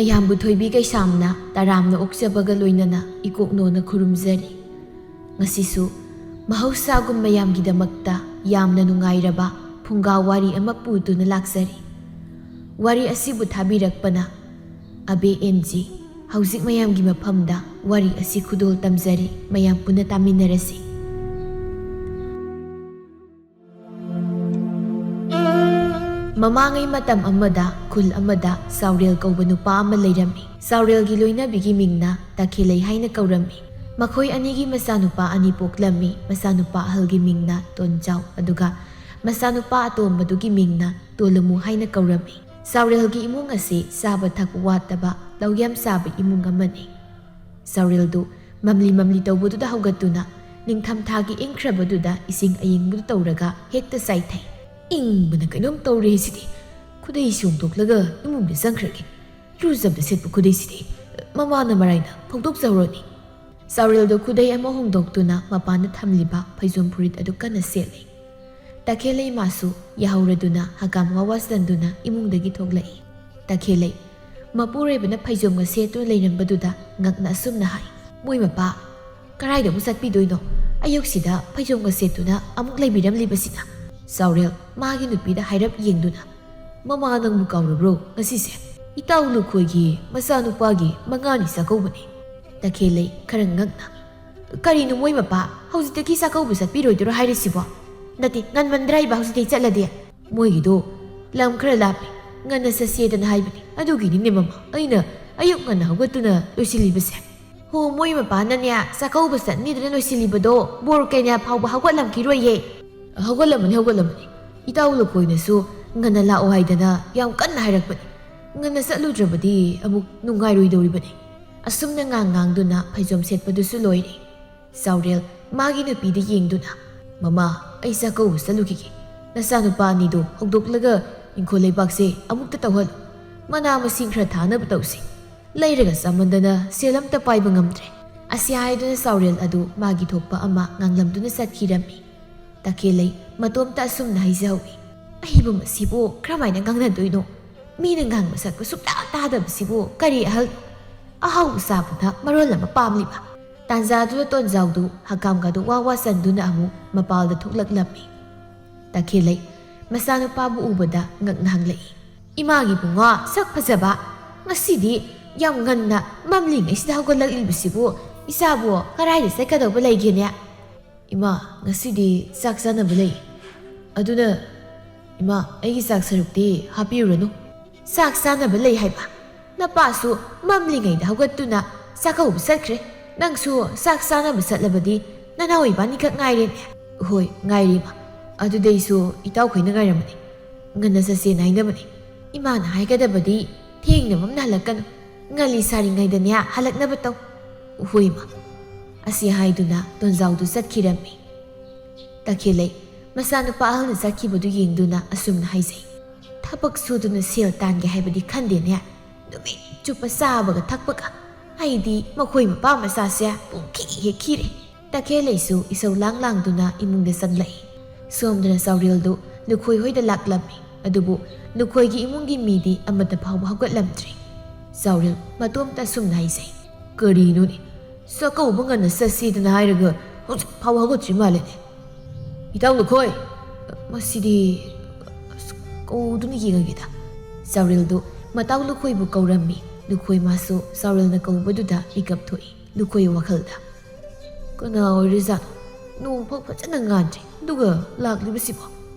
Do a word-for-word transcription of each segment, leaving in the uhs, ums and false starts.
ꯃꯌꯥꯝꯕꯨ ꯊꯣꯏꯕꯤ ꯀꯩꯁꯥꯝꯅ ꯇꯔꯥꯝꯅ ꯑꯣꯛꯆꯕꯒ ꯂꯣꯏꯅꯅ ꯏꯀꯣꯛꯅꯣꯅ ꯈꯨꯔꯨꯝꯖꯔꯤ꯫ ꯉꯁꯤꯁꯨ ꯃꯍꯧꯁꯥꯒꯨꯝ ꯃꯌꯥꯝꯒꯤꯗꯃꯛꯇ ꯌꯥꯝꯅ ꯅꯨꯡꯉꯥꯏꯔꯕ ꯐꯨꯡꯒꯥ ꯋꯥꯔꯤ ꯑꯃ ꯄꯨꯗꯨꯅ ꯂꯥꯛꯆꯔꯤ꯫ ꯋꯥꯔꯤ ꯑꯁꯤꯕꯨ ꯊꯥꯕꯤꯔꯛꯄꯅ ꯑꯕꯦ ꯑꯦꯟ ꯖꯤ꯫ ꯍꯧꯖꯤꯛ ꯃꯌꯥꯝꯒꯤ ꯃꯐꯝꯗ ꯋꯥꯔꯤ ꯑꯁꯤ ꯈꯨꯗꯣꯜ ꯇꯝꯖꯔꯤ, ꯃꯌꯥꯝ ꯄꯨꯟꯅ ꯇꯥꯃꯤꯟꯅꯔꯁꯤ꯫ ꯃꯃꯥꯡꯉꯩ ꯃꯇꯝ ꯑꯃꯗ ꯈꯨꯜ ꯑꯃꯗ ꯆꯥꯎꯔꯦꯜ ꯀꯧꯕ ꯅꯨꯄꯥ ꯑꯃ ꯂꯩꯔꯝꯃꯤ꯫ ꯆꯥꯎꯔꯦꯜꯒꯤ ꯂꯣꯏꯅꯕꯤꯒꯤ ꯃꯤꯡꯅ ꯇꯈꯦꯂꯩ ꯍꯥꯏꯅ ꯀꯧꯔꯝꯃꯤ꯫ ꯃꯈꯣꯏ ꯑꯅꯤꯒꯤ ꯃꯆꯥꯅꯨꯄꯥ ꯑꯅꯤ ꯄꯣꯛꯂꯝꯃꯤ꯫ ꯃꯆꯥꯅꯨꯄꯥ ꯑꯍꯜꯒꯤ ꯃꯤꯡꯅ ꯇꯣꯟꯖꯥꯎ, ꯑꯗꯨꯒ ꯃꯆꯥꯅꯨꯄꯥ ꯑꯇꯣꯝꯕꯗꯨꯒꯤ ꯃꯤꯡꯅ ꯇꯣꯂꯨꯃꯨ ꯍꯥꯏꯅ ꯀꯧꯔꯝꯃꯤ꯫ ꯆꯥꯎꯔꯦꯜꯒꯤ ꯏꯃꯨꯡ ꯑꯁꯤ ꯆꯥꯕ ꯊꯛꯄ ꯋꯥꯠꯇꯕ, ꯂꯧ ꯌꯥꯝ ꯆꯥꯕ ꯏꯃꯨꯡ ꯑꯃꯅꯤ꯫ ꯆꯥꯎꯔꯦꯜꯗꯨ ꯃꯝꯂꯤ ꯃꯝꯂꯤ ꯇꯧꯕꯗꯨꯗ ꯍꯧꯒꯠꯇꯨꯅ ꯅꯤꯡꯊꯝꯊꯥꯒꯤ ꯏꯪꯈ꯭ꯔꯕꯗꯨꯗ ꯏꯁꯤꯡ ꯑꯌꯤꯡꯕꯗꯨ ꯇꯧꯔꯒ ꯍꯦꯛꯇ ꯆꯥꯏꯊꯩ꯫ "ꯏꯪꯕꯅ ꯀꯩꯅꯣꯝ ꯇꯧꯔꯦ ꯁꯤꯗꯤ꯫ ꯈꯨꯗꯩ ꯁꯣꯡꯗꯣꯛꯂꯒ ꯏꯃꯨꯡꯗ ꯆꯪꯈ꯭ꯔꯒꯦ꯫ ꯏꯔꯨꯖꯕꯗ ꯁꯦꯠꯄ ꯈꯨꯗꯩꯁꯤꯗꯤ ꯃꯃꯥꯅ ꯃꯔꯥꯏꯅ ꯐꯣꯡꯗꯣꯛꯆꯍꯧꯔꯅꯤ꯫" ꯆꯥꯎꯔꯦꯜꯗꯣ ꯈꯨꯗꯩ ꯑꯃ ꯍꯣꯡꯗꯣꯛꯇꯨꯅ ꯃꯄꯥꯟꯗ ꯊꯝꯂꯤꯕ ꯐꯩꯖꯣꯝ ꯐꯨꯔꯤꯠ ꯑꯗꯨ ꯀꯟꯅ ꯁꯦꯠꯂꯤ꯫ ꯇꯈꯦꯜꯂꯩ ꯃꯥꯁꯨ ꯌꯥꯍꯧꯔꯗꯨꯅ ꯍꯀꯥꯝ ꯋꯥ ꯋꯥ ꯆꯟꯗꯨꯅ ꯏꯃꯨꯡꯗꯒꯤ ꯊꯣꯛꯂꯛꯏ꯫ ꯇꯈꯦꯜꯂꯩ ꯃꯄꯨꯔꯣꯏꯕꯅ ꯐꯩꯖꯣꯝꯒ ꯁꯦꯠꯇꯨꯅ ꯂꯩꯔꯝꯕꯗꯨꯗ ꯉꯛꯅ ꯑꯁꯨꯝꯅ ꯍꯥꯏ, "ꯃꯣꯏ ꯃꯄꯥ, ꯀꯗꯥꯏꯗ ꯑꯃꯨꯛ ꯆꯠꯄꯤꯗꯣꯏꯅꯣ? ꯑꯌꯨꯛꯁꯤꯗ ꯐꯩꯖꯣꯝꯒ ꯁꯦꯠꯇꯨꯅ ꯑꯃꯨꯛ ꯂꯩꯕꯤꯔꯝꯂꯤꯕꯁꯤꯅ?" ꯆꯥꯎꯔꯦꯜ ꯃꯥꯒꯤ ꯅꯨꯄꯤꯗ ꯍꯥꯏꯔꯞ ꯌꯦꯡꯗꯨꯅ, "ꯃꯃꯥ, ꯅꯪꯕꯨ ꯀꯥꯎꯔꯕ꯭ꯔꯣ? ꯉꯁꯤꯁꯦ ꯏꯇꯥꯎ ꯂꯨꯈꯣꯏꯒꯤ ꯃꯆꯥꯅꯨꯄꯥꯒꯤ ꯃꯉꯥꯅꯤ ꯆꯥꯛꯀꯧꯕꯅꯤ꯫" ꯇꯈꯦꯜꯂꯩ ꯈꯔ ꯉꯛꯅ, "ꯀꯔꯤꯅꯣ ꯃꯣꯏ ꯃꯄꯥ, ꯍꯧꯖꯤꯛꯇꯒꯤ ꯆꯥꯛꯀꯧꯕ ꯆꯠꯄꯤꯔꯣꯏꯗ꯭ꯔꯣ ꯍꯥꯏꯔꯤꯁꯤꯕꯣ? ꯅꯠꯇꯦ, ꯉꯟꯃꯟꯗ꯭ꯔꯥ ꯍꯥꯏꯕ ꯍꯧꯖꯤꯛꯇꯒꯤ ꯆꯠꯂꯗꯤ?" "ꯃꯣꯏꯒꯤꯗꯣ ꯂꯝ ꯈꯔ ꯂꯥꯞꯄꯤ, ꯉꯟꯅ ꯆꯠꯁꯦꯗꯅ ꯍꯥꯏꯕꯅꯤ꯫ ꯑꯗꯨꯒꯤꯅꯤꯅꯦ ꯃꯃꯥ, ꯑꯩꯅ ꯑꯌꯨꯛ ꯉꯟꯅ ꯍꯧꯒꯠꯇꯨꯅ ꯂꯣꯏꯁꯤꯜꯂꯤꯕꯁꯦ꯫" "ꯍꯣ, ꯃꯣꯏ ꯃꯄꯥꯅꯅꯦ ꯆꯥꯛꯀꯧꯕ ꯆꯠꯅꯤꯗꯅ ꯂꯣꯏꯁꯤꯜꯂꯤꯕꯗꯣ ꯕꯣꯔ ꯀꯩꯅꯥ ꯐꯥꯎꯕ ꯍꯧꯒꯠꯂꯝꯈꯤꯔꯣꯏꯌꯦ꯫" "ꯍꯧꯒꯠꯂꯝꯃꯅꯤ, ꯍꯧꯒꯠꯂꯝꯃꯅꯤ꯫ ꯏꯇꯥꯎ ꯂꯨꯈꯣꯏꯅꯁꯨ ꯉꯟꯅ ꯂꯥꯛꯑꯣ ꯍꯥꯏꯗꯅ ꯌꯥꯝ ꯀꯟꯅ ꯍꯥꯏꯔꯛꯄꯅꯤ꯫ ꯉꯟꯅ ꯆꯠꯂꯨꯗ꯭ꯔꯕꯗꯤ ꯑꯃꯨꯛ ꯅꯨꯡꯉꯥꯏꯔꯣꯏꯗꯧꯔꯤꯕꯅꯤ꯫" ꯑꯁꯨꯝꯅ ꯉꯥꯡ ꯉꯥꯡꯗꯨꯅ ꯐꯩꯖꯣꯝ ꯁꯦꯠꯄꯗꯨꯁꯨ ꯂꯣꯏꯔꯦ꯫ ꯆꯥꯎꯔꯦꯜ ꯃꯥꯒꯤ ꯅꯨꯄꯤꯗ ꯌꯦꯡꯗꯨꯅ, "ꯃꯃꯥ, ꯑꯩ ꯆꯥꯛꯀꯧꯕ ꯆꯠꯂꯨꯈꯤꯒꯦ꯫ ꯅꯆꯥꯅꯨꯄꯥ ꯑꯅꯤꯗꯣ ꯍꯧꯗꯣꯛꯂꯒ ꯏꯪꯈꯣꯜ ꯂꯩꯕꯥꯛꯁꯦ ꯑꯃꯨꯛꯇ ꯇꯧꯍꯜꯂꯨ꯫ ꯃꯅꯥ ꯃꯁꯤꯡ ꯈꯔ ꯊꯥꯅꯕ ꯇꯧꯁꯤ꯫ ꯂꯩꯔꯒ ꯆꯥꯃꯟꯗꯅ ꯁꯦꯜ ꯑꯝꯇ ꯄꯥꯏꯕ ꯉꯝꯗ꯭ꯔꯦ꯫" ꯑꯁꯤ ꯍꯥꯏꯗꯨꯅ ꯆꯥꯎꯔꯦꯜ ꯑꯗꯨ ꯃꯥꯒꯤ ꯊꯣꯛꯄ ꯑꯃ ꯉꯥꯡꯂꯝꯗꯨꯅ ꯆꯠꯈꯤꯔꯝꯃꯤ꯫ ꯇꯈꯦꯜꯂꯩ ꯃꯇꯣꯝꯇ ꯑꯁꯨꯝꯅ ꯍꯥꯏꯖꯍꯧꯏ, "ꯑꯩꯕꯨ ꯃꯁꯤꯕꯨ ꯀꯔꯝꯍꯥꯏꯅ ꯉꯥꯡꯅꯗꯣꯏꯅꯣ? ꯃꯤꯅ ꯉꯥꯡꯕ ꯁꯛꯄ ꯁꯨꯛꯇꯥ ꯇꯥꯗꯕꯁꯤꯕꯨ ꯀꯔꯤ ꯑꯍꯜ? ꯑꯍꯥꯎꯕ ꯆꯥꯕꯅ ꯃꯔꯣꯜ ꯑꯃ ꯄꯥꯝꯂꯤꯕ꯫ ꯇꯥꯟꯖꯥꯗꯨꯗ ꯇꯣꯟꯖꯥꯎꯗꯨ ꯍꯀꯥꯝꯒꯗꯨ ꯋꯥ ꯋꯥ ꯆꯟꯗꯨꯅ ꯑꯃꯨꯛ ꯃꯄꯥꯜꯗ ꯊꯣꯛꯂꯛꯂꯝꯃꯤ꯫ ꯇꯈꯦꯜꯂꯩ ꯃꯆꯥꯅꯨꯄꯥꯕꯨ ꯎꯕꯗ ꯉꯛꯅ ꯍꯪꯂꯛꯏ, "ꯏꯃꯥꯒꯤ ꯏꯕꯨꯡꯉꯣ, ꯁꯛ ꯐꯖꯕ, ꯉꯁꯤꯗꯤ ꯌꯥꯝ ꯉꯟꯅ ꯃꯝꯂꯤꯉꯩꯁꯤꯗ ꯍꯧꯒꯠꯂꯛꯂꯤꯕꯁꯤꯕꯨ ꯏꯆꯥꯕꯨ ꯀꯔꯥꯏꯗ ꯆꯠꯀꯗꯧꯕ ꯂꯩꯒꯦꯅꯦ?" "ꯏꯃꯥ, ꯉꯁꯤꯗꯤ ꯆꯥꯛ ꯆꯥꯅꯕ ꯂꯩ꯫ ꯑꯗꯨꯅ ꯏꯃꯥ, ꯑꯩꯒꯤ ꯆꯥꯛ ꯁꯔꯨꯛꯇꯤ ꯍꯥꯞꯄꯤꯔꯨꯔꯅꯨ꯫" "ꯆꯥꯛ ꯆꯥꯅꯕ ꯂꯩ ꯍꯥꯏꯕ? ꯅꯄꯥꯁꯨ ꯃꯝꯂꯤꯉꯩꯗ ꯍꯧꯒꯠꯇꯨꯅ ꯆꯥꯛꯀꯧꯕ ꯆꯠꯈ꯭ꯔꯦ꯫ ꯅꯪꯁꯨ ꯆꯥꯛ ꯆꯥꯅꯕ ꯆꯠꯂꯕꯗꯤ ꯅꯅꯥꯎ ꯏꯕꯥꯅꯤꯈꯛ ꯉꯥꯏꯔꯦꯅꯦ?" "ꯍꯣꯏ, ꯉꯥꯏꯔꯦ ꯏꯃꯥ꯫ ꯑꯗꯨꯗꯩꯁꯨ ꯏꯇꯥꯎꯈꯣꯏꯅ ꯉꯥꯏꯔꯝꯕꯅꯤ꯫ ꯉꯟꯅ ꯆꯠꯁꯦꯅ ꯍꯥꯏꯅꯕꯅꯤ꯫ ꯏꯃꯥꯅ ꯍꯥꯏꯒꯗꯕꯗꯤ ꯊꯦꯡꯅ ꯃꯝꯅ ꯍꯜꯂꯛꯀꯅꯨ꯫ ꯉꯜꯂꯤ ꯁꯥꯔꯤꯉꯩꯗꯅꯦ ꯍꯜꯂꯛꯅꯕ ꯇꯧ꯫" "ꯍꯣꯏ ꯏꯃꯥ꯫" ꯑꯁꯤ ꯍꯥꯏꯗꯨꯅ ꯇꯣꯟꯖꯥꯎꯗꯨ ꯆꯠꯈꯤꯔꯝꯃꯤ꯫ ꯇꯈꯦꯜꯂꯩ ꯃꯆꯥꯅꯨꯄꯥ ꯑꯍꯜꯅ ꯆꯠꯈꯤꯕꯗꯨ ꯌꯦꯡꯗꯨꯅ ꯑꯁꯨꯝꯅ ꯍꯥꯏꯖꯩ, "ꯊꯕꯛ ꯁꯨꯗꯨꯅ ꯁꯦꯜ ꯇꯥꯟꯒꯦ ꯍꯥꯏꯕꯗꯤ ꯈꯟꯗꯦꯅꯦ꯫ ꯅꯨꯃꯤꯠ ꯆꯨꯞꯄ ꯆꯥꯕꯒ ꯊꯛꯄꯒ꯫ ꯑꯩꯗꯤ ꯃꯈꯣꯏ ꯃꯄꯥ ꯃꯆꯥꯁꯦ ꯄꯨꯡꯈꯤ ꯍꯦꯛ ꯈꯤꯔꯦ꯫" ꯇꯈꯦꯜꯂꯩꯁꯨ ꯏꯁꯧ ꯂꯥꯡ ꯂꯥꯡꯗꯨꯅ ꯏꯃꯨꯡꯗ ꯆꯪꯂꯛꯏ꯫ ꯁꯣꯝꯗꯅ ꯆꯥꯎꯔꯦꯜꯗꯨ ꯂꯨꯈꯣꯏ ꯍꯣꯏꯗ ꯂꯥꯛꯂꯝꯃꯤ꯫ ꯑꯗꯨꯕꯨ ꯂꯨꯈꯣꯏꯒꯤ ꯏꯃꯨꯡꯒꯤ ꯃꯤꯗꯤ ꯑꯃꯠꯇ ꯐꯥꯎꯕ ꯍꯧꯒꯠꯂꯝꯗ꯭ꯔꯤ꯫ ꯆꯥꯎꯔꯦꯜ ꯃꯇꯣꯝꯇ ꯑꯁꯨꯝꯅ ꯍꯥꯏꯖꯩ, "ꯀꯔꯤꯅꯣꯅꯦ? ꯆꯥꯛꯀꯧꯕ ꯉꯟꯅ ꯆꯠꯁꯤꯗꯅ ꯍꯥꯏꯔꯒ ꯍꯧꯖꯤꯛ ꯐꯥꯎꯕ ꯍꯧꯒꯠꯇ꯭ꯔꯤ ꯃꯥꯜꯂꯦꯅꯦ꯫ ꯏꯇꯥꯎ ꯂꯨꯈꯣꯏ, ꯃꯁꯤꯗꯤ, ꯑꯁ, ꯀꯧꯗꯨꯅ ꯌꯦꯡꯉꯒꯦꯗ꯫" ꯆꯥꯎꯔꯦꯜꯗꯨ ꯃꯇꯥꯎ ꯂꯨꯈꯣꯏꯕꯨ ꯀꯧꯔꯝꯃꯤ꯫ ꯂꯨꯈꯣꯏ ꯃꯥꯁꯨ ꯆꯥꯎꯔꯦꯜꯅ ꯀꯧꯕꯗꯨꯗ ꯃꯤꯀꯞ ꯊꯣꯛꯏ꯫ ꯂꯨꯈꯣꯏ ꯋꯥꯈꯜꯗ, "ꯀꯅꯥ ꯑꯣꯏꯔꯖꯥꯠꯅꯣ? ꯅꯣꯡꯐꯥꯎ ꯐꯖꯅ ꯉꯥꯟꯗ꯭ꯔꯤ, ꯑꯗꯨꯒ ꯂꯥꯛꯂꯤꯕꯁꯤꯕꯣ?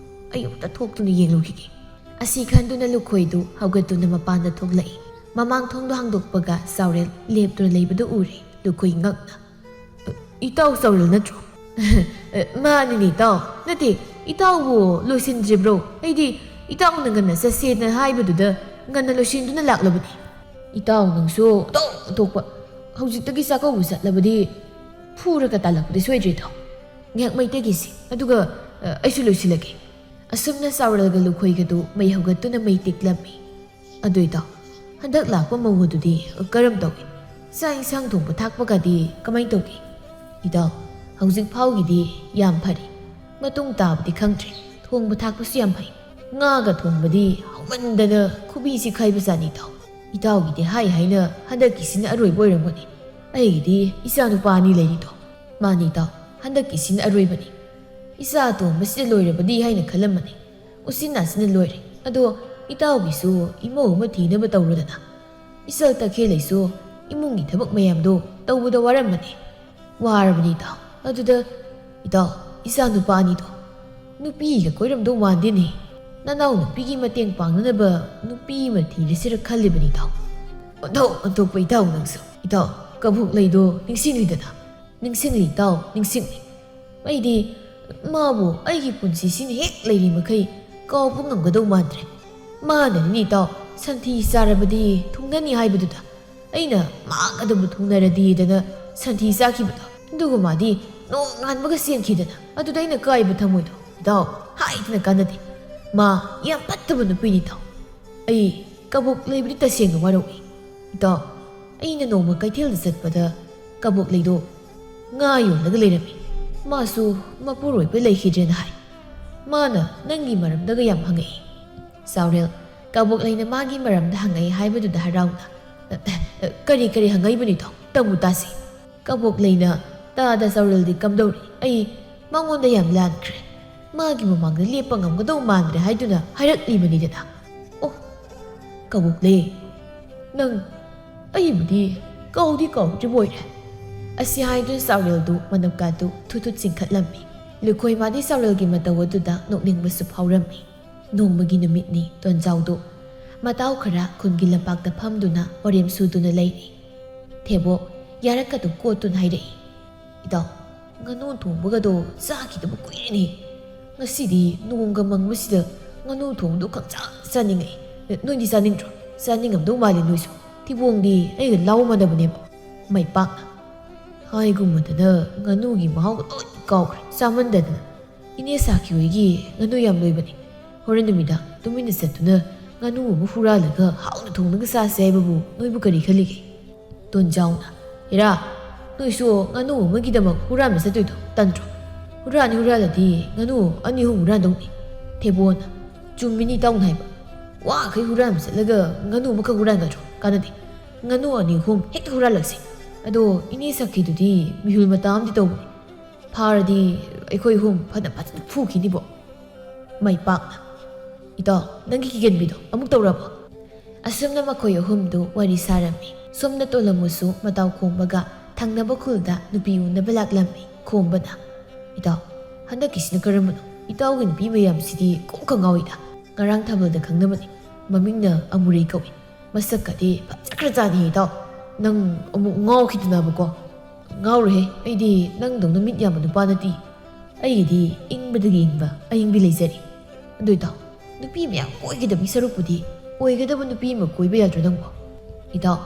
ꯑꯩ ꯑꯃꯨꯛꯇ ꯊꯣꯛꯇꯨꯅ ꯌꯦꯡꯂꯨꯈꯤꯒꯦ꯫" ꯑꯁꯤ ꯈꯟꯗꯨꯅ ꯂꯨꯈꯣꯏꯗꯨ ꯍꯧꯒꯠꯇꯨꯅ ꯃꯄꯥꯟꯗ ꯊꯣꯛꯂꯛꯏ꯫ ꯃꯃꯥꯡ ꯊꯣꯡꯗꯣ ꯍꯥꯡꯗꯣꯛꯄꯒ ꯆꯥꯎꯔꯦꯜ ꯂꯦꯞꯇꯨꯅ ꯂꯩꯕꯗꯨ ꯎꯔꯦ꯫ ꯂꯨꯈꯣꯏ ꯉꯛꯅ, "ꯏꯇꯥꯎ ꯆꯥꯎꯔꯦꯜ ꯅꯠꯇ꯭ꯔꯣ?" "ꯃꯥꯅꯤꯅꯦ ꯏꯇꯥꯎ꯫ ꯅꯠꯇꯦ, ꯏꯇꯥꯎꯕꯨ ꯂꯣꯏꯁꯤꯟꯗ꯭ꯔꯤꯕ꯭ꯔꯣ? ꯑꯩꯗꯤ ꯏꯇꯥꯎꯅ ꯉꯟꯅ ꯆꯠꯁꯦꯅ ꯍꯥꯏꯕꯗꯨꯗ ꯉꯟꯅ ꯂꯣꯏꯁꯤꯟꯗꯨꯅ ꯂꯥꯛꯂꯕꯅꯤ꯫" "ꯏꯇꯥꯎ ꯅꯪꯁꯨ ꯑꯣꯟꯊꯣꯛ ꯑꯣꯟꯊꯣꯛꯄ꯫ ꯍꯧꯖꯤꯛꯇꯒꯤ ꯆꯥꯛꯀꯧꯕ ꯆꯠꯂꯕꯗꯤ ꯐꯨꯔꯒ ꯇꯥꯜꯂꯛꯄꯗꯤ ꯁꯣꯏꯗ꯭ꯔꯦꯗꯣ꯫ ꯉꯥꯏꯍꯥꯛ ꯃꯩ ꯇꯩꯈꯤꯁꯤ, ꯑꯗꯨꯒ, ꯑ, ꯑꯩꯁꯨ ꯂꯣꯏꯁꯤꯜꯂꯒꯦ꯫" ꯑꯁꯨꯝꯅ ꯆꯥꯎꯔꯦꯜꯒ ꯂꯨꯈꯣꯏꯒꯗꯨ ꯃꯩ ꯍꯧꯒꯠꯇꯨꯅ ꯃꯩ ꯇꯤꯛꯂꯝꯃꯤ꯫ "ꯑꯗꯨ ꯏꯇꯥꯎ, ꯍꯟꯗꯛ ꯂꯥꯛꯄ ꯃꯧ ꯑꯗꯨꯗꯤ ꯀꯔꯝ ꯇꯧꯏ? ꯆꯥꯛ ꯏꯟꯁꯥꯡ ꯊꯣꯡꯕ ꯊꯥꯛꯄꯒꯗꯤ ꯀꯃꯥꯏ ꯇꯧꯒꯦ?" "ꯏꯇꯥꯎ, ꯍꯧꯖꯤꯛ ꯐꯥꯎꯒꯤꯗꯤ ꯌꯥꯝ ꯐꯔꯤ꯫ ꯃꯇꯨꯡ ꯇꯥꯕꯗꯤ ꯈꯪꯗ꯭ꯔꯤ꯫ ꯊꯣꯡꯕ ꯊꯥꯛꯄꯁꯨ ꯌꯥꯝ ꯍꯩ꯫ ꯉꯥꯒ ꯊꯣꯡꯕꯗꯤ ꯍꯥꯎꯃꯟꯗꯅ ꯈꯨꯕꯤꯁꯤ ꯈꯥꯏꯕꯖꯥꯠꯅꯤ ꯏꯇꯥꯎ꯫ ꯏꯇꯥꯎꯒꯤꯗꯤ ꯍꯥꯏ ꯍꯥꯏꯅ ꯍꯟꯗꯛꯀꯤꯁꯤꯅ ꯑꯔꯣꯏꯕ ꯑꯣꯏꯔꯝꯒꯅꯤ꯫ ꯑꯩꯒꯤꯗꯤ ꯏꯆꯥ ꯅꯨꯄꯥ ꯑꯅꯤ ꯂꯩꯔꯤꯗꯣ꯫ ꯃꯥꯅꯤ ꯏꯇꯥꯎ, ꯍꯟꯗꯛꯀꯤꯁꯤꯅ ꯑꯔꯣꯏꯕꯅꯤ꯫ ꯏꯆꯥ ꯑꯇꯣꯝꯕꯁꯤꯗ ꯂꯣꯏꯔꯕꯗꯤ ꯍꯥꯏꯅ ꯈꯜꯂꯝꯕꯅꯤ꯫ ꯎꯆꯤꯟ ꯅꯥꯆꯤꯟꯅ ꯂꯣꯏꯔꯦ꯫ ꯑꯗꯣ ꯏꯇꯥꯎꯒꯤꯁꯨ ꯏꯃꯧ ꯑꯃ ꯊꯤꯅꯕ ꯇꯧꯔꯨꯗꯅ꯫ ꯏꯆꯜ ꯇꯈꯦꯜꯂꯩꯁꯨ ꯏꯃꯨꯡꯒꯤ ꯊꯕꯛ ꯃꯌꯥꯝꯗꯣ ꯇꯧꯕꯗ ꯋꯥꯔꯝꯃꯅꯤ꯫ ꯋꯥꯔꯕꯅꯤ ꯏꯇꯥꯎ꯫ ꯑꯗꯨꯗ ꯏꯇꯥꯎ, ꯏꯆꯥ ꯅꯨꯄꯥ ꯑꯅꯤꯗꯣ ꯅꯨꯄꯤꯒ ꯀꯣꯏꯔꯝꯗꯧ ꯃꯥꯟꯗꯦꯅꯦ꯫ ꯅꯅꯥꯎ ꯅꯨꯄꯤꯒꯤ ꯃꯇꯦꯡ ꯄꯥꯡꯅꯅꯕ ꯅꯨꯄꯤ ꯑꯃ ꯊꯤꯔꯁꯤꯔ ꯈꯜꯂꯤꯕꯅꯤ ꯏꯇꯥꯎ꯫ ꯑꯣꯟꯊꯣꯛ ꯑꯣꯟꯊꯣꯛꯄ ꯏꯇꯥꯎ ꯅꯪꯁꯨ꯫ ꯏꯇꯥꯎ, ꯀꯕꯣꯛ ꯂꯩꯗꯣ ꯅꯤꯡꯁꯤꯡꯂꯤꯗꯅ? ꯅꯤꯡꯁꯤꯡꯂꯤ ꯏꯇꯥꯎ, ꯅꯤꯡꯁꯤꯡꯂꯤ꯫ ꯑꯩꯗꯤ ꯃꯥꯕꯨ ꯑꯩꯒꯤ ꯄꯨꯟꯁꯤꯁꯤꯅ ꯍꯦꯛ ꯂꯩꯔꯤ ꯃꯈꯩ ꯀꯥꯎꯕ ꯉꯝꯒꯗꯧ ꯃꯥꯟꯗ꯭ꯔꯦ꯫ ꯃꯥꯅꯅꯤ ꯏꯇꯥꯎ, ꯁꯟꯊꯤ ꯆꯥꯔꯕꯗꯤ ꯊꯨꯡꯅꯅꯤ ꯍꯥꯏꯕꯗꯨꯗ ꯑꯩꯅ ꯃꯥꯒꯗꯕꯨ ꯊꯨꯡꯅꯔꯗꯤꯗꯅ ꯁꯟꯊꯤ ꯆꯥꯈꯤꯕꯗꯣ꯫ ꯑꯗꯨꯒ ꯃꯥꯗꯤ ꯅꯣꯡꯉꯥꯟꯕꯒ ꯆꯦꯟꯈꯤꯗꯅ꯫ ꯑꯗꯨꯗ ꯑꯩꯅ ꯀꯥꯏꯕ ꯊꯃꯣꯏꯗꯣ ꯏꯇꯥꯎ ꯍꯥꯏꯗꯅ ꯀꯥꯟꯅꯗꯦ꯫ ꯃꯥ ꯌꯥꯝ ꯐꯠꯇꯕ ꯅꯨꯄꯤꯅꯤ ꯏꯇꯥꯎ꯫ ꯑꯩ ꯀꯕꯣꯛ ꯂꯩꯕꯨꯗꯤ ꯇꯁꯦꯡꯅ ꯋꯥꯔꯧꯏ꯫ ꯏꯇꯥꯎ, ꯑꯩꯅ ꯅꯣꯡꯃ ꯀꯩꯊꯦꯜꯗ ꯆꯠꯄꯗ ꯀꯕꯣꯛ ꯂꯩꯗꯣ ꯉꯥ ꯌꯣꯜꯂꯒ ꯂꯩꯔꯝꯃꯤ꯫ ꯃꯥꯁꯨ ꯃꯄꯨꯔꯣꯏꯕ ꯂꯩꯈꯤꯗ꯭ꯔꯦꯅ ꯍꯥꯏ꯫ ꯃꯥꯅ ꯅꯪꯒꯤ ꯃꯔꯝꯗꯒ ꯌꯥꯝ ꯍꯪꯉꯛꯏ꯫ ꯆꯥꯎꯔꯦꯜ, ꯀꯕꯣꯛ ꯂꯩꯅ ꯃꯥꯒꯤ ꯃꯔꯝꯗ ꯍꯪꯉꯛꯏ ꯍꯥꯏꯕꯗꯨꯗ ꯍꯔꯥꯎꯅ, "ꯀꯔꯤ ꯀꯔꯤ ꯍꯪꯉꯛꯏꯕꯅꯣ ꯏꯇꯥꯎ? ꯇꯝꯃꯨ ꯇꯥꯁꯤ꯫" ꯀꯕꯣꯛ ꯂꯩꯅ ꯇꯥꯗ ꯆꯥꯎꯔꯦꯜꯗꯤ ꯀꯝꯗꯧꯔꯤ? ꯑꯩ ꯃꯉꯣꯟꯗ ꯌꯥꯝ ꯂꯥꯟꯈ꯭ꯔꯦ꯫ ꯃꯥꯒꯤ ꯃꯃꯥꯡꯗ ꯂꯦꯞꯄ ꯉꯝꯒꯗꯧ ꯃꯥꯟꯗ꯭ꯔꯦ ꯍꯥꯏꯗꯨꯅ ꯍꯥꯏꯔꯛꯂꯤꯕꯅꯤꯗꯅ꯫ ꯑꯣ, ꯀꯕꯣꯛ ꯂꯩ, ꯅꯪ ꯑꯩꯕꯨꯗꯤ ꯀꯥꯎꯗꯤ ꯀꯥꯎꯗ꯭ꯔꯤꯕ ꯑꯣꯏꯔꯦ꯫ ꯑꯁꯤ ꯍꯥꯏꯗꯨꯅ ꯆꯥꯎꯔꯦꯜꯗꯨ ꯃꯅꯞꯀꯥꯗꯨ ꯊꯨ ꯊꯨ ꯆꯤꯡꯈꯠꯂꯝꯃꯤ꯫ ꯂꯨꯈꯣꯏ ꯃꯥꯗꯤ ꯆꯥꯎꯔꯦꯜꯒꯤ ꯃꯇꯧ ꯑꯗꯨꯗ ꯅꯣꯛꯅꯤꯡꯕꯁꯨ ꯐꯥꯎꯔꯝꯃꯤ꯫ ꯅꯣꯡꯃꯒꯤ ꯅꯨꯃꯤꯠꯅꯤ꯫ ꯇꯣꯟꯖꯥꯎꯗꯨ ꯃꯇꯥꯎ ꯈꯔ ꯈꯨꯟꯒꯤ ꯂꯝꯄꯥꯛꯇ ꯐꯝꯗꯨꯅ ꯋꯥꯔꯦꯝ ꯁꯨꯗꯨꯅ ꯂꯩꯔꯤ꯫ ꯊꯦꯕꯣ ꯌꯥꯔꯛꯀꯗꯨ ꯀꯣꯠꯇꯨꯅ ꯍꯥꯏꯔꯛꯏ, "ꯏꯇꯥꯎ, ꯉꯥꯅꯨ ꯊꯣꯡꯕꯒꯗꯣ ꯆꯥꯈꯤꯗꯕ ꯀꯨꯏꯔꯦꯅꯦ꯫ ꯉꯁꯤꯗꯤ ꯅꯣꯡꯒ ꯃꯪꯕꯁꯤꯗ ꯉꯥꯅꯨ ꯊꯣꯡꯕꯗꯣ ꯈꯪꯆꯥ ꯆꯥꯅꯤꯡꯉꯛꯏ꯫ ꯅꯣꯏꯗꯤ ꯆꯥꯅꯤꯡꯗ꯭ꯔꯣ? ꯆꯥꯅꯤꯡꯉꯝꯗꯧ ꯃꯥꯜꯂꯤ ꯅꯣꯏꯁꯨ꯫ ꯊꯤꯕꯣꯡꯗꯤ ꯑꯩꯒ ꯂꯥꯎ ꯃꯥꯟꯅꯕꯅꯦꯕ꯫" ꯃꯥꯏ ꯄꯥꯛꯅ ꯍꯥꯏꯒꯨꯝꯕꯗꯅ ꯉꯥꯅꯨꯒꯤ ꯃꯍꯥꯎꯒ ꯂꯣꯏ ꯀꯥꯎꯈ꯭ꯔꯦ ꯆꯥꯃꯟꯗꯗꯅ꯫ "ꯏꯅꯦ ꯁꯥꯈꯤ ꯍꯣꯏꯒꯤ ꯉꯥꯅꯨ ꯌꯥꯝ ꯂꯣꯏꯕꯅꯤ꯫ ꯍꯣꯔꯦꯟ ꯅꯨꯃꯤꯗꯥꯡ ꯇꯨꯃꯤꯟꯅ ꯆꯠꯇꯨꯅ ꯉꯥꯅꯨ ꯑꯃ ꯍꯨꯔꯥꯜꯂꯒ ꯍꯥꯎꯅ ꯊꯣꯡꯂꯒ ꯆꯥꯁꯦ ꯍꯥꯏꯕꯕꯨ ꯅꯣꯏꯕꯨ ꯀꯔꯤ ꯈꯜꯂꯤꯒꯦ?" ꯇꯣꯟꯖꯥꯎꯅ, "ꯍꯦꯔꯥ, ꯅꯣꯏꯁꯨ ꯉꯥꯅꯨ ꯑꯃꯒꯤꯗꯃꯛ ꯍꯨꯔꯥꯟꯕ ꯆꯠꯇꯣꯏꯗꯣ ꯇꯟꯗ꯭ꯔꯣ? ꯍꯨꯔꯥꯟ ꯍꯨꯔꯥꯜꯂꯗꯤ ꯉꯥꯅꯨ ꯑꯅꯤ ꯑꯍꯨꯝ ꯍꯨꯔꯥꯟꯗꯧꯅꯤ꯫" ꯊꯦꯕꯣꯅ, ꯆꯨꯝꯃꯤꯅꯤ ꯏꯇꯥꯎꯅ ꯍꯥꯏꯕ꯫ ꯋꯥꯈꯩ ꯍꯨꯔꯥꯟꯕ ꯆꯠꯂꯒ ꯉꯥꯅꯨ ꯑꯃꯈꯛ ꯍꯨꯔꯥꯟꯒꯗ꯭ꯔꯣ? ꯀꯥꯟꯅꯗꯦ꯫ ꯉꯥꯅꯨ ꯑꯅꯤ ꯑꯍꯨꯝ ꯍꯦꯛꯇ ꯍꯨꯔꯥꯜꯂꯛꯁꯤ꯫ ꯑꯗꯣ ꯏꯅꯦ ꯁꯈꯤꯗꯨꯗꯤ ꯃꯤꯍꯨꯜ ꯃꯇꯥ ꯑꯃꯗꯤ ꯇꯧꯕꯅꯤ꯫ ꯐꯥꯔꯗꯤ ꯑꯩꯈꯣꯏ ꯑꯍꯨꯝ ꯐꯅ ꯐꯖꯅ ꯐꯨꯈꯤꯅꯤꯕꯣ꯫ ꯃꯥꯏ ꯄꯥꯛꯅ꯫ ꯏꯇꯥꯎ, ꯅꯪꯒꯤ ꯀꯤꯒꯟꯕꯤꯗꯣ ꯑꯃꯨꯛ ꯇꯧꯔꯕꯣ? ꯑꯁꯨꯝꯅ ꯃꯈꯣꯏ ꯑꯍꯨꯝꯗꯨ ꯋꯥꯔꯤ ꯁꯥꯔꯝꯃꯤ꯫ ꯁꯣꯝꯗ ꯇꯣꯂꯝꯃꯨꯁꯨ ꯃꯇꯥꯎ ꯈꯣꯝꯕꯒ ꯊꯪꯅꯕ ꯈꯨꯜꯗ ꯅꯨꯄꯤ ꯎꯅꯕ ꯂꯥꯛꯂꯝꯃꯤ꯫ ꯈꯣꯝꯕꯅ, "ꯏꯇꯥꯎ, ꯍꯟꯗꯛꯀꯤꯁꯤꯅ ꯀꯔꯝꯕꯅꯣ? ꯏꯇꯥꯎꯒꯤ ꯅꯨꯄꯤ ꯃꯌꯥꯝꯁꯤꯗꯤ ꯀꯣꯛꯀ ꯉꯥꯎꯏꯗ꯫ ꯉꯔꯥꯡ ꯊꯥꯕꯜꯗ ꯈꯪꯅꯕꯅꯤ꯫ ꯃꯃꯤꯡꯅ ꯑꯃꯨꯔꯩ ꯀꯧꯏ꯫ ꯃꯁꯛꯀꯗꯤ ꯐꯖꯈ꯭ꯔꯖꯥꯠꯅꯤ ꯏꯇꯥꯎ꯫ ꯅꯪ ꯑꯃꯨꯛ ꯉꯥꯎꯈꯤꯗꯅꯕꯀꯣ?" "ꯉꯥꯎꯔꯣꯏꯍꯦ, ꯑꯩꯗꯤ ꯅꯪꯗꯧꯅ ꯃꯤꯠ ꯌꯥꯝꯕ ꯅꯨꯄꯥ ꯅꯠꯇꯦ꯫ ꯑꯩꯒꯤꯗꯤ ꯏꯪꯕꯗꯒꯤ ꯏꯪꯕ ꯑꯏꯪꯕꯤ ꯂꯩꯖꯔꯤ꯫ ꯑꯗꯨ ꯏꯇꯥꯎ, ꯅꯨꯄꯤ ꯃꯌꯥꯝ ꯀꯣꯏꯒꯗꯕꯒꯤ ꯁꯔꯨꯛꯄꯨꯗꯤ ꯑꯣꯏꯒꯗꯕ ꯅꯨꯄꯤ ꯑꯃ ꯀꯣꯏꯕ ꯌꯥꯗ꯭ꯔꯣ ꯅꯪꯕꯣ?" "ꯏꯇꯥꯎ,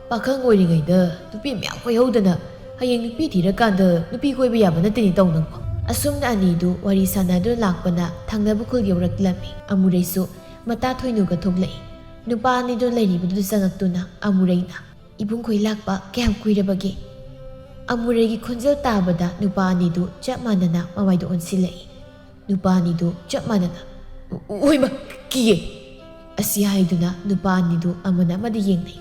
ꯄꯥꯈꯪ ꯑꯣꯏꯔꯤꯉꯩꯗ ꯅꯨꯄꯤ ꯃꯌꯥꯝ ꯀꯣꯏꯍꯧꯗꯅ ꯍꯌꯦꯡ ꯅꯨꯄꯤ ꯊꯤꯔꯀꯥꯟꯗ ꯅꯨꯄꯤ ꯀꯣꯏꯕ ꯌꯥꯕ ꯅꯠꯇꯦꯅꯦ ꯏꯇꯥꯎ ꯅꯪꯕꯣ?" ꯑꯁꯨꯝꯅ ꯑꯅꯤꯗꯨ ꯋꯥꯔꯤ ꯁꯥꯟꯅꯗꯨꯅ ꯂꯥꯛꯄꯅ ꯊꯪꯅꯕ ꯈꯨꯜ ꯌꯧꯔꯛꯂꯝꯃꯤ꯫ ꯑꯃꯨꯔꯩꯁꯨ ꯃꯇꯥ ꯊꯣꯏꯅꯨꯒ ꯊꯣꯛꯂꯛꯏ꯫ ꯅꯨꯄꯥ ꯑꯅꯤꯗꯨ ꯂꯩꯔꯤꯕꯗꯨꯗ ꯆꯪꯉꯛꯇꯨꯅ ꯑꯃꯨꯔꯩꯅ, "ꯏꯕꯨꯡꯈꯣꯏ ꯂꯥꯛꯄ ꯀꯌꯥꯝ ꯀꯨꯏꯔꯕꯒꯦ?" ꯑꯃꯨꯔꯩꯒꯤ ꯈꯣꯟꯖꯦꯜ ꯇꯥꯕꯗ ꯅꯨꯄꯥ ꯑꯅꯤꯗꯨ ꯆꯞ ꯃꯥꯟꯅꯅ ꯃꯃꯥꯏꯗ ꯑꯣꯟꯁꯤꯜꯂꯛꯏ꯫ ꯅꯨꯄꯥ ꯑꯅꯤꯗꯨ ꯆꯞ ꯃꯥꯟꯅꯅ, "ꯎ-, ꯎ-, ꯍꯣꯏꯃ, ꯀꯤꯌꯦ!" ꯑꯁꯤ ꯍꯥꯏꯗꯨꯅ ꯅꯨꯄꯥ ꯑꯅꯤꯗꯨ ꯑꯃꯅ ꯑꯃꯗ ꯌꯦꯡꯅꯩ꯫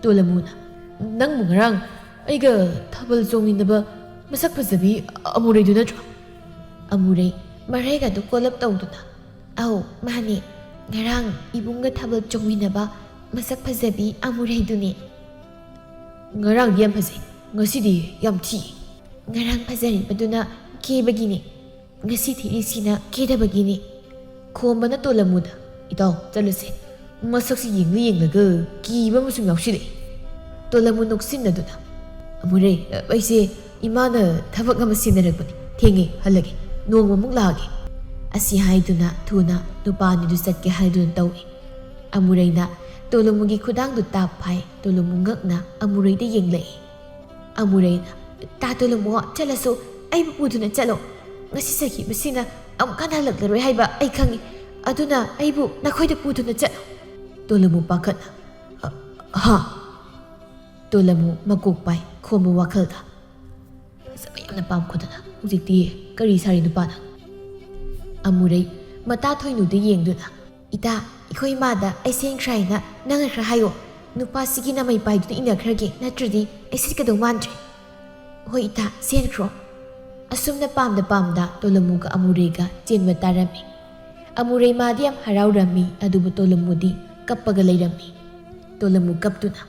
ꯇꯣꯂꯃꯨꯅ, "ꯅꯪꯕꯨ ꯉꯔꯥꯡ ꯑꯩꯒ ꯊꯥꯕꯜ ꯆꯣꯡꯃꯤꯟꯅꯕ ꯃꯁꯛ ꯐꯖꯕꯤ ꯑꯃꯨꯔꯩꯗꯨ ꯅꯠꯇ꯭ꯔꯣ?" ꯑꯃꯨꯔꯩ ꯃꯔꯩꯒꯗꯨ ꯀꯣꯜꯂꯞ ꯇꯧꯗꯨꯅ, "ꯑꯧ, ꯃꯥꯅꯦ꯫ ꯉꯔꯥꯡ ꯏꯕꯨꯡꯒ ꯊꯥꯕꯜ ꯆꯣꯡꯃꯤꯟꯅꯕ ꯃꯁꯛ ꯐꯖꯕꯤ ꯑꯃꯨꯔꯩꯗꯨꯅꯦ꯫" "ꯉꯔꯥꯡꯗꯤ ꯌꯥꯝ ꯐꯖꯩ, ꯉꯁꯤꯗꯤ ꯌꯥꯝ ꯊꯤ꯫" "ꯉꯔꯥꯡ ꯐꯖꯔꯤꯕꯗꯨꯅ ꯀꯦꯕꯒꯤꯅꯦ, ꯉꯁꯤ ꯊꯤꯔꯤꯁꯤꯅ ꯀꯦꯗꯕꯒꯤꯅꯦ꯫" ꯈꯣꯝꯕꯅ ꯇꯣꯂꯃꯨꯗ, "ꯏꯇꯥꯎ, ꯆꯠꯂꯁꯦ꯫ ꯃꯁꯛꯁꯤ ꯌꯦꯡꯂ ꯌꯦꯡꯂꯒ ꯀꯤꯕ ꯑꯃꯁꯨ ꯌꯥꯎꯁꯤꯜꯂꯛꯏ꯫" ꯇꯣꯂꯃꯨ ꯅꯣꯛꯁꯤꯟꯅꯗꯨꯅ, "ꯑꯃꯨꯔꯩ, ꯑꯩꯁꯦ ꯏꯃꯥꯅ ꯊꯕꯛ ꯑꯃ ꯁꯤꯟꯅꯔꯛꯄꯅꯤ꯫ ꯊꯦꯡꯉꯦ, ꯍꯜꯂꯒꯦ꯫ ꯅꯣꯡꯃꯃꯨꯛ ꯂꯥꯛꯑꯒꯦ꯫" ꯑꯁꯤ ꯍꯥꯏꯗꯨꯅ ꯊꯨꯅ ꯅꯨꯄꯥ ꯑꯅꯤꯗꯨ ꯆꯠꯀꯦ ꯍꯥꯏꯗꯨꯅ ꯇꯧꯏ꯫ ꯑꯃꯨꯔꯩꯅ ꯇꯣꯂꯃꯨꯒꯤ ꯈꯨꯗꯥꯡꯗꯨ ꯇꯥꯞ ꯐꯥꯏ꯫ ꯇꯣꯂꯃꯨ ꯉꯛꯅ ꯑꯃꯨꯔꯩꯗ ꯌꯦꯡꯂꯛꯏ꯫ ꯑꯃꯨꯔꯩꯅ, "ꯇꯥ ꯇꯣꯂꯃꯨ, ꯆꯠꯂꯁꯨ ꯑꯩꯕꯨ ꯄꯨꯗꯨꯅ ꯆꯠꯂꯣ꯫ ꯉꯁꯤ ꯁꯈꯤꯕꯁꯤꯅ ꯑꯃꯨꯛ ꯍꯟꯅ ꯍꯜꯂꯛꯂꯔꯣꯏ ꯍꯥꯏꯕ ꯑꯩ ꯈꯪꯏ꯫ ꯑꯗꯨꯅ ꯑꯩꯕꯨ ꯅꯈꯣꯏꯗ ꯄꯨꯗꯨꯅ ꯆꯠꯂꯣ꯫" ꯇꯣꯂꯃꯨ ꯄꯥꯈꯠꯅ, "ꯑ, ꯍꯥ?" ꯇꯣꯂꯃꯨ ꯃꯀꯣꯛ ꯄꯥꯏ ꯈꯣꯝꯕ ꯋꯥꯈꯜꯗ꯫ ꯐꯖꯕ ꯌꯥꯝꯅ ꯄꯥꯝꯈꯣꯗꯅ ꯍꯧꯖꯤꯛꯇꯤ ꯀꯔꯤ ꯁꯥꯔꯤ ꯅꯨꯄꯥꯅ? ꯑꯃꯨꯔꯩ ꯃꯇꯥ ꯊꯣꯏꯅꯨꯗ ꯌꯦꯡꯗꯨꯅ, "ꯏꯇꯥ, ꯑꯩꯈꯣꯏ ꯏꯃꯥꯗ ꯑꯩ ꯁꯦꯟꯈ꯭ꯔꯦ ꯍꯥꯏꯅ ꯅꯪꯅ ꯈꯔ ꯍꯥꯏꯌꯣ꯫ ꯅꯨꯄꯥꯁꯤꯒꯤ ꯅꯃꯩ ꯄꯥꯏꯗꯨꯅ ꯏꯟꯅꯈ꯭ꯔꯒꯦ, ꯅꯠꯇ꯭ꯔꯗꯤ ꯑꯩ ꯁꯤꯠꯀꯗꯧ ꯃꯥꯟꯗ꯭ꯔꯦ"꯫ "ꯍꯣꯏ ꯏꯇꯥ, ꯁꯦꯟꯈ꯭ꯔꯣ"꯫ ꯑꯁꯨꯝꯅ ꯄꯥꯝꯗ ꯄꯥꯝꯗ ꯇꯣꯂꯝꯃꯨꯒ ꯑꯃꯨꯔꯩꯒ ꯆꯦꯟꯕ ꯇꯥꯔꯝꯃꯤ꯫ ꯑꯃꯨꯔꯩ ꯃꯥꯗꯤ ꯌꯥꯝ ꯍꯔꯥꯎꯔꯝꯃꯤ, ꯑꯗꯨꯕꯨ ꯇꯣꯂꯝꯃꯨꯗꯤ ꯀꯞꯄꯒ ꯂꯩꯔꯝꯃꯤ꯫ ꯇꯣꯂꯝꯃꯨ ꯀꯞꯇꯨꯅ,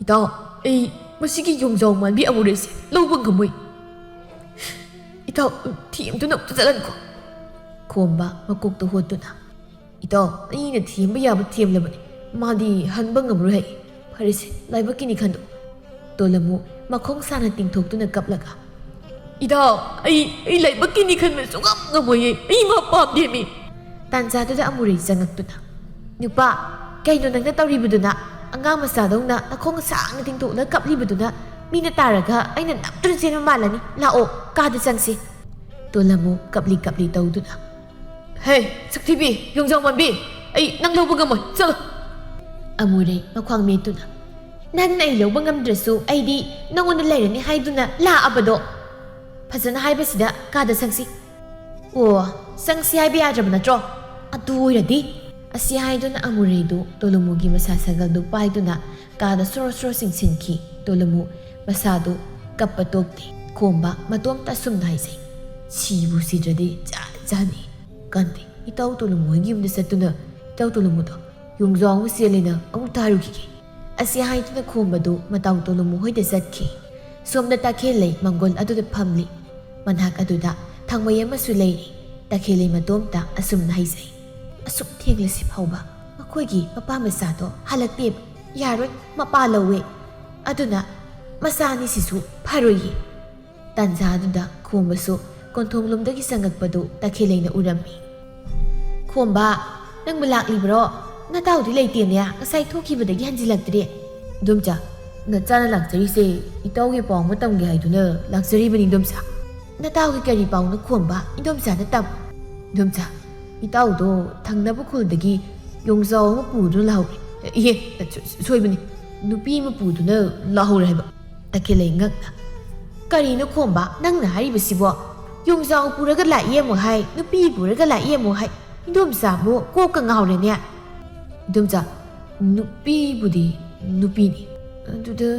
"ꯏꯇꯥꯎ, ꯑꯩ ꯃꯁꯤꯒꯤ ꯌꯣꯡꯖꯥꯎ ꯃꯥꯟꯕꯤ ꯑꯃꯨꯔꯩꯁꯦ ꯂꯧꯕ ꯉꯝꯃꯣꯏ꯫ ꯏꯇꯥꯎ, ꯊꯦꯝꯗꯨꯅ ꯑꯝꯇ ꯆꯠꯍꯟꯈꯣ"꯫ ꯈꯣꯝꯕ ꯃꯀꯣꯛꯇ ꯍꯣꯠꯇꯨꯅ, "ꯏꯇꯥꯎ, ꯑꯩꯅ ꯊꯦꯝꯕ ꯌꯥꯕ ꯊꯦꯝꯂꯕꯅꯤ꯫ ꯃꯥꯗꯤ ꯍꯟꯕ ꯉꯝꯂꯣꯏ ꯍꯥꯏ꯫ ꯐꯔꯦꯁꯦ, ꯂꯥꯏꯕꯛꯀꯤꯅꯤ ꯈꯟꯗꯣꯛ"꯫ ꯇꯣꯂꯝꯃꯨ ꯃꯈꯣꯡ ꯁꯥꯅ ꯇꯤꯡꯊꯣꯛꯇꯨꯅ ꯀꯞꯂꯒ, "ꯏꯇꯥꯎ, ꯑꯩ, ꯑꯩ ꯂꯥꯏꯕꯛꯀꯤꯅꯤ ꯈꯟꯕ ꯁꯨꯡꯉꯝ ꯉꯝꯃꯣꯏꯌꯦ꯫ ꯑꯩ ꯃꯥ ꯄꯥꯝꯗꯦꯃꯤ"꯫ ꯇꯥꯟꯖꯥꯗꯨꯗ ꯑꯃꯨꯔꯩ ꯆꯪꯉꯛꯇꯨꯅ, "ꯅꯨꯄꯥ, ꯀꯩꯅꯣ ꯅꯪꯅ ꯇꯧꯔꯤꯕꯗꯨꯅ? ꯑꯉꯥꯡ ꯃꯆꯥꯗꯧꯅ ꯅꯈꯣꯡ ꯁꯥꯡꯅ ꯇꯤꯡꯊꯣꯛꯂꯒ ꯀꯞꯂꯤꯕꯗꯨꯅ ꯃꯤꯅ ꯇꯥꯔꯒ ꯑꯩꯅ ꯅꯝꯗꯨꯅ ꯆꯦꯟꯕ ꯃꯥꯜꯂꯅꯤ꯫ ꯂꯥꯛꯑꯣ, ꯀꯥꯗ ꯆꯪꯁꯤ"꯫ ꯇꯣꯂꯝꯃꯨ ꯀꯞꯂꯤ ꯀꯞꯂꯤ ꯇꯧꯗꯨꯅ, "ꯍꯦ, ꯁꯛꯊꯤꯕꯤ, ꯌꯣꯡꯖꯥꯎ ꯃꯥꯟꯕꯤ, ꯑꯩ ꯅꯪ ꯂꯧꯕ ꯉꯝꯃꯣꯏ, ꯆꯠꯂꯣ"꯫ ꯑꯃꯨꯔꯩ ꯃꯈ꯭ꯋꯥꯡ ꯃꯦꯠꯇꯨꯅ, "ꯅꯪꯅ ꯑꯩ ꯂꯧꯕ ꯉꯝꯗ꯭ꯔꯁꯨ ꯑꯩꯗꯤ ꯅꯪꯉꯣꯟꯗ ꯂꯩꯔꯅꯤ ꯍꯥꯏꯗꯨꯅ ꯂꯥꯛꯑꯕꯗꯣ꯫ ꯐꯖꯅ ꯍꯥꯏꯕꯁꯤꯗ ꯀꯥꯗ ꯆꯪꯁꯤ"꯫ "ꯑꯣ, ꯆꯪꯁꯤ ꯍꯥꯏꯕ ꯌꯥꯗ꯭ꯔꯕ ꯅꯠꯇ꯭ꯔꯣ? ꯑꯗꯨ ꯑꯣꯏꯔꯗꯤ"꯫ ꯑꯁꯤ ꯍꯥꯏꯗꯨꯅ ꯑꯃꯨꯔꯩꯗꯨ ꯇꯣꯂꯨꯃꯨꯒꯤ ꯃꯁꯥ ꯁꯥꯒꯜꯗꯨ ꯄꯥꯏꯗꯨꯅ ꯀꯥꯗ ꯁꯣꯔꯣ ꯁꯣꯔꯣ ꯆꯤꯡꯁꯤꯟꯈꯤ꯫ ꯇꯣꯂꯨꯃꯨ ꯃꯁꯥꯗꯨ ꯀꯞꯄ ꯇꯣꯛꯇꯦ꯫ ꯈꯣꯝꯕ ꯃꯇꯣꯝꯇ ꯑꯁꯨꯝꯅ ꯍꯥꯏꯖꯩ, "ꯁꯤꯕꯨ ꯁꯤꯗ꯭ꯔꯗꯤ ꯖꯥꯠ ꯖꯥꯠꯅꯤ꯫ ꯀꯥꯟꯗꯦ, ꯏꯇꯥꯎ ꯇꯣꯂꯨꯃꯨ ꯍꯣꯏꯒꯤ ꯌꯨꯝꯗ ꯆꯠꯇꯨꯅ ꯏꯇꯥꯎ ꯇꯣꯂꯨꯃꯨꯗꯣ ꯌꯣꯡꯖꯥꯎ ꯑꯃ ꯆꯦꯜꯂꯦꯅ ꯑꯃꯨꯛꯇ ꯍꯥꯏꯔꯨꯈꯤꯒꯦ"꯫ ꯑꯁꯤ ꯍꯥꯏꯗꯨꯅ ꯈꯣꯝꯕꯗꯨ ꯃꯇꯥꯎ ꯇꯣꯂꯨꯃꯨ ꯍꯣꯏꯗ ꯆꯠꯈꯤ꯫ ꯁꯣꯝꯗ ꯇꯈꯦꯜꯂꯩ ꯃꯪꯒꯣꯜ ꯑꯗꯨꯗ ꯐꯝꯂꯤ꯫ ꯃꯅꯥꯛ ꯑꯗꯨꯗ ꯊꯥꯡꯃꯩ ꯑꯃꯁꯨ ꯂꯩꯔꯤ꯫ ꯇꯈꯦꯜꯂꯩ ꯃꯇꯣꯝꯇ ꯑꯁꯨꯝꯅ ꯍꯥꯏꯖꯩ, "ꯑꯁꯨꯛ ꯊꯦꯡꯂꯁꯤ ꯐꯥꯎꯕ ꯃꯈꯣꯏꯒꯤ ꯃꯄꯥ ꯃꯆꯥꯗꯣ ꯍꯜꯂꯛꯇꯦꯕ꯫ ꯌꯥꯔꯣꯏ, ꯃꯄꯥ ꯂꯧꯋꯦ꯫ ꯑꯗꯨꯅ ꯃꯆꯥ ꯑꯅꯤꯁꯤꯁꯨ ꯐꯔꯣꯏꯌꯦ"꯫ ꯇꯥꯟꯖꯥ ꯑꯗꯨꯗ ꯈꯣꯝꯕꯁꯨ ꯀꯣꯟꯊꯣꯡꯂꯣꯝꯗꯒꯤ ꯆꯪꯉꯛꯄꯗꯨ ꯇꯈꯦꯜꯂꯩꯅ ꯎꯔꯝꯃꯤ꯫ "ꯈꯣꯝꯕ, ꯅꯪꯕꯨ ꯂꯥꯛꯂꯤꯕ꯭ꯔꯣ? ꯅꯇꯥꯎꯗꯤ ꯂꯩꯇꯦꯅꯦ, ꯉꯁꯥꯏ ꯊꯣꯛꯈꯤꯕꯗꯒꯤ ꯍꯟꯖꯤꯜꯂꯛꯇ꯭ꯔꯦ"꯫ "ꯏꯗꯣꯝꯆꯥ, ꯅꯆꯥꯅ ꯂꯥꯛꯆꯔꯤꯁꯦ ꯏꯇꯥꯎꯒꯤ ꯄꯥꯎ ꯑꯃ ꯇꯝꯒꯦ ꯍꯥꯏꯗꯨꯅ ꯂꯥꯛꯆꯔꯤꯕꯅꯤ ꯏꯗꯣꯝꯆꯥ"꯫ "ꯅꯇꯥꯎꯒꯤ ꯀꯔꯤ ꯄꯥꯎꯅꯣ ꯈꯣꯝꯕ? ꯏꯗꯣꯝꯆꯥꯅ ꯇꯝ"꯫ "ꯏꯗꯣꯝꯆꯥ, ꯏꯇꯥꯎꯗꯣ ꯊꯪꯅꯕ ꯈꯨꯜꯗꯒꯤ ꯌꯣꯡꯖꯥꯎ ꯑꯃ ꯄꯨꯗꯨꯅ ꯂꯥꯛꯍꯧꯔꯦ"꯫ "ꯏꯍꯦ, ꯁꯣꯏꯕꯅꯤ, ꯅꯨꯄꯤ ꯑꯃ ꯄꯨꯗꯨꯅ ꯂꯥꯛꯍꯧꯔꯦ ꯍꯥꯏꯕ"꯫ ꯇꯈꯦꯜꯂꯩ ꯉꯛꯅ, "ꯀꯔꯤꯅꯣ ꯈꯣꯝꯕ ꯅꯪꯅ ꯍꯥꯏꯔꯤꯕꯁꯤꯕꯣ? ꯌꯣꯡꯖꯥꯎ ꯄꯨꯔꯒ ꯂꯥꯛꯏ ꯑꯃꯨꯛ ꯍꯥꯏ, ꯅꯨꯄꯤ ꯄꯨꯔꯒ ꯂꯥꯛꯏ ꯑꯃꯨꯛ ꯍꯥꯏ꯫ ꯏꯗꯣꯝꯆꯥꯕꯨ ꯀꯣꯛꯀ ꯉꯥꯎꯔꯦꯅꯦ꯫ ꯏꯗꯣꯝꯆꯥ, ꯅꯨꯄꯤꯕꯨꯗꯤ ꯅꯨꯄꯤꯅꯤ, ꯑꯗꯨꯗ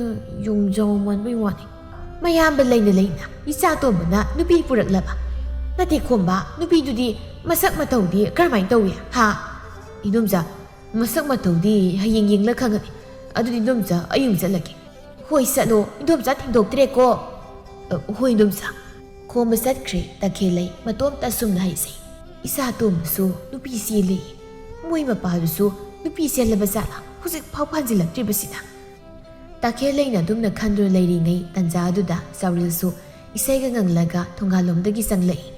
ꯌꯣꯡꯖꯥꯎ ꯃꯥꯟꯕꯩ ꯋꯥꯅꯤ꯫ ꯃꯌꯥꯝꯕ ꯂꯩꯅ ꯂꯩꯅ ꯏꯆꯥ ꯇꯣꯝꯕꯅ ꯅꯨꯄꯤ ꯄꯨꯔꯛꯂꯕ? ꯅꯠꯇꯦ ꯈꯣꯝꯕ, ꯅꯨꯄꯤꯗꯨꯗꯤ ꯃꯁꯛ ꯃꯇꯧꯗꯤ ꯀꯔꯝꯍꯥꯏꯅ ꯇꯧꯏ? ꯍꯥ? ꯏꯗꯣꯝꯆꯥ, ꯃꯁꯛ ꯃꯇꯧꯗꯤ ꯍꯌꯦꯡ ꯌꯦꯡꯂ ꯈꯪꯒꯅꯤ꯫ ꯑꯗꯨꯗꯤ ꯏꯗꯣꯝꯆꯥ, ꯑꯩ ꯑꯃꯨꯛ ꯆꯠꯂꯒꯦ꯫ ꯍꯣꯏ, ꯆꯠꯂꯣ, ꯏꯗꯣꯝꯆꯥ ꯊꯤꯟꯗꯣꯛꯇ꯭ꯔꯦꯀꯣ꯫ "ꯑ, ꯍꯣꯏ, ꯏꯗꯣꯝꯆꯥ"꯫ ꯈꯣꯝꯕ ꯆꯠꯈ꯭ꯔꯦ꯫ ꯇꯈꯦꯜꯂꯩ ꯃꯇꯣꯝꯇ ꯑꯁꯨꯝꯅ ꯍꯥꯏꯖꯩ꯫ ꯏꯆꯥ ꯇꯣꯝꯕꯁꯨ ꯅꯨꯄꯤ ꯆꯦꯜꯂꯦ꯫ ꯃꯣꯏ ꯃꯄꯥꯗꯨꯁꯨ ꯅꯨꯄꯤ ꯆꯦꯜꯂꯕ ꯖꯥꯠꯂ? ꯍꯧꯖꯤꯛ ꯐꯥꯎ ꯍꯟꯖꯤꯜꯂꯛꯇ꯭ꯔꯤꯕꯁꯤꯅ꯫ ꯇꯈꯦꯜꯂꯩꯅ ꯑꯗꯨꯝꯅ ꯈꯟꯗꯨꯅ ꯂꯩꯔꯤꯉꯩ ꯇꯟꯖꯥ ꯑꯗꯨꯗ ꯆꯥꯎꯔꯦꯜꯁꯨ ꯏꯁꯩꯒ ꯉꯪꯂꯒ ꯊꯣꯡꯒꯥꯜꯂꯣꯝꯗꯒꯤ ꯆꯪꯂꯛꯏ꯫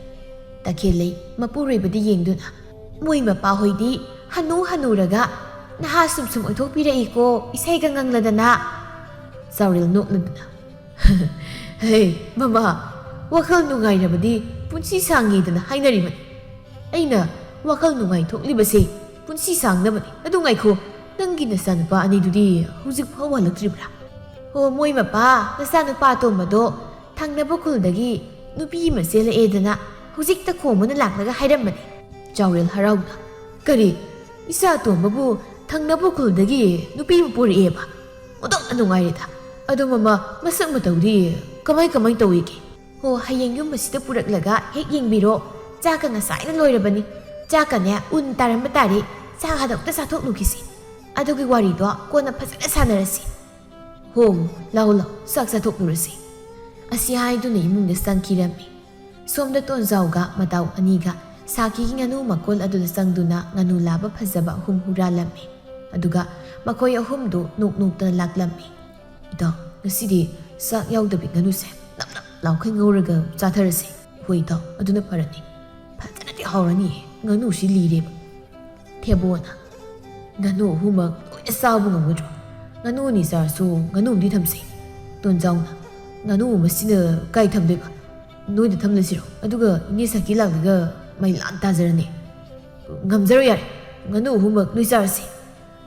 ꯇꯈꯦꯜꯂꯩ ꯃꯄꯨꯔꯣꯏꯕꯗ ꯌꯦꯡꯗꯨꯅ, "ꯃꯣꯏ ꯃꯄꯥꯍꯣꯏꯗꯤ ꯍꯅꯨ ꯍꯅꯨꯔꯒ ꯅꯍꯥ ꯁꯨꯝ ꯁꯨꯝ ꯑꯣꯏꯊꯣꯛꯄꯤꯔꯛꯏꯀꯣ, ꯏꯁꯩꯒ ꯉꯪꯂꯗꯅ"꯫ ꯆꯥꯎꯔꯦꯜ ꯅꯣꯛꯂꯗꯨꯅ, "ꯍꯦ, ꯃꯃꯥ, ꯋꯥꯈꯜ ꯅꯨꯡꯉꯥꯏꯔꯕꯗꯤ ꯄꯨꯟꯁꯤ ꯁꯥꯡꯉꯤꯗꯅ ꯍꯥꯏꯅꯔꯤꯕꯅꯤ꯫ ꯑꯩꯅ ꯋꯥꯈꯜ ꯅꯨꯡꯉꯥꯏꯊꯣꯛꯂꯤꯕꯁꯦ ꯄꯨꯟꯁꯤ ꯁꯥꯡꯅꯕꯅꯤ꯫ ꯑꯗꯨ ꯉꯥꯏꯈꯣ, ꯅꯪꯒꯤ ꯅꯆꯥꯅꯨꯄꯥ ꯑꯅꯤꯗꯨꯗꯤ ꯍꯧꯖꯤꯛ ꯐꯥꯎ ꯍꯜꯂꯛꯇ꯭ꯔꯤꯕ꯭ꯔꯥ?" "ꯍꯣ, ꯃꯣꯏ ꯃꯄꯥ, ꯅꯆꯥꯅꯨꯄꯥ ꯑꯇꯣꯝꯕꯗꯣ ꯊꯪꯅꯕ ꯈꯨꯜꯗꯒꯤ ꯅꯨꯄꯤ ꯑꯃ ꯆꯦꯜꯂꯛꯑꯦꯗꯅ ꯍꯧꯖꯤꯛꯇ ꯈꯣꯝꯕꯅ ꯂꯥꯛꯂꯒ ꯍꯥꯏꯔꯝꯕꯅꯤ"꯫ ꯆꯥꯎꯔꯦꯜ ꯍꯔꯥꯎꯅ, "ꯀꯔꯤ? ꯏꯆꯥ ꯇꯣꯝꯕꯕꯨ ꯊꯪꯅꯕ ꯈꯨꯜꯗꯒꯤ ꯅꯨꯄꯤ ꯑꯃ ꯄꯨꯔꯛꯑꯦꯕ? ꯑꯣꯟꯊꯣꯛꯅ ꯅꯨꯡꯉꯥꯏꯔꯦꯗ꯫ ꯑꯗꯣ ꯃꯃꯥ, ꯃꯁꯛ ꯃꯇꯧꯗꯤ ꯀꯃꯥꯏ ꯀꯃꯥꯏ ꯇꯧꯏꯒꯦ?" "ꯍꯣ, ꯍꯌꯦꯡ ꯌꯨꯝ ꯑꯁꯤꯗ ꯄꯨꯔꯛꯂꯒ ꯍꯦꯛ ꯌꯦꯡꯕꯤꯔꯣ꯫ ꯆꯥꯛꯀ ꯉꯁꯥꯏꯅ ꯂꯣꯏꯔꯕꯅꯤ꯫ ꯆꯥꯛꯀꯅꯦ ꯎꯟ ꯇꯥꯔꯝꯕ ꯇꯥꯔꯦ꯫ ꯆꯥꯛ ꯍꯥꯟꯅ ꯑꯝꯇ ꯆꯥꯊꯣꯛꯂꯨꯈꯤꯁꯤ꯫ ꯑꯗꯨꯒꯤ ꯋꯥꯔꯤꯗꯣ ꯀꯣꯟꯅ ꯐꯖꯅ ꯁꯥꯟꯅꯔꯁꯤ꯫ ꯍꯣ, ꯂꯥꯛꯑꯣ, ꯂꯥꯛꯑꯣ, ꯆꯥꯛ ꯆꯥꯊꯣꯛꯂꯨꯔꯁꯤ"꯫ ꯑꯁꯤ ꯍꯥꯏꯗꯨꯅ ꯏꯃꯨꯡꯗ ꯆꯪꯈꯤꯔꯝꯃꯤ꯫ ꯁꯣꯝꯗ ꯇꯣꯟꯖꯥꯎꯒ ꯃꯇꯥꯎ ꯑꯅꯤꯒ ꯁꯥꯈꯤꯒꯤ ꯉꯥꯅꯨ ꯃꯀꯣꯜ ꯑꯗꯨꯗ ꯆꯪꯗꯨꯅ ꯉꯥꯅꯨ ꯂꯥꯕ ꯐꯖꯕ ꯑꯍꯨꯝ ꯍꯨꯔꯥꯜꯂꯝꯃꯤ꯫ ꯑꯗꯨꯒ ꯃꯈꯣꯏ ꯑꯍꯨꯝꯗꯨ ꯅꯣꯛ ꯅꯣꯛꯇꯅ ꯂꯥꯛꯂꯝꯃꯤ꯫ "ꯏꯇꯥꯎ, ꯉꯁꯤꯗꯤ ꯆꯥꯛ ꯌꯥꯎꯗꯕꯤ ꯉꯥꯅꯨꯁꯦ ꯅꯞ ꯅꯞ ꯂꯥꯎꯈꯩ ꯉꯧꯔꯒ ꯆꯥꯊꯔꯁꯤ"꯫ "ꯍꯣꯏ ꯏꯇꯥꯎ, ꯑꯗꯨꯅ ꯐꯔꯅꯤ꯫ ꯐꯖꯅꯗꯤ ꯍꯥꯎꯔꯅꯤ꯫ ꯉꯥꯅꯨꯁꯤ ꯂꯤꯔꯦꯕ"꯫ ꯊꯦꯕꯣꯅ, "ꯉꯥꯅꯨ ꯑꯍꯨꯝꯃꯛ ꯂꯣꯏꯅ ꯆꯥꯕ ꯉꯝꯒꯗ꯭ꯔꯣ? ꯉꯥꯅꯨ ꯑꯅꯤ ꯆꯥꯔꯁꯨ ꯉꯥꯅꯨ ꯑꯃꯗꯤ ꯊꯝꯁꯦ"꯫ ꯇꯣꯟꯖꯥꯎꯅ, "ꯉꯥꯅꯨ ꯑꯃꯁꯤꯅ ꯀꯥꯏ ꯊꯝꯗꯣꯏꯕ? ꯅꯣꯏꯗ ꯊꯝꯂꯁꯤꯔꯣ? ꯑꯗꯨꯒ ꯏꯅꯦ ꯁꯥꯀꯤ ꯂꯥꯛꯂꯒ ꯃꯩ ꯂꯥꯟ ꯇꯥꯖꯔꯅꯤ"꯫ "ꯉꯝꯖꯔꯣꯏ, ꯌꯥꯔꯦ꯫ ꯉꯥꯅꯨ ꯑꯍꯨꯝꯃꯛ ꯂꯣꯏ ꯆꯥꯔꯁꯤ"꯫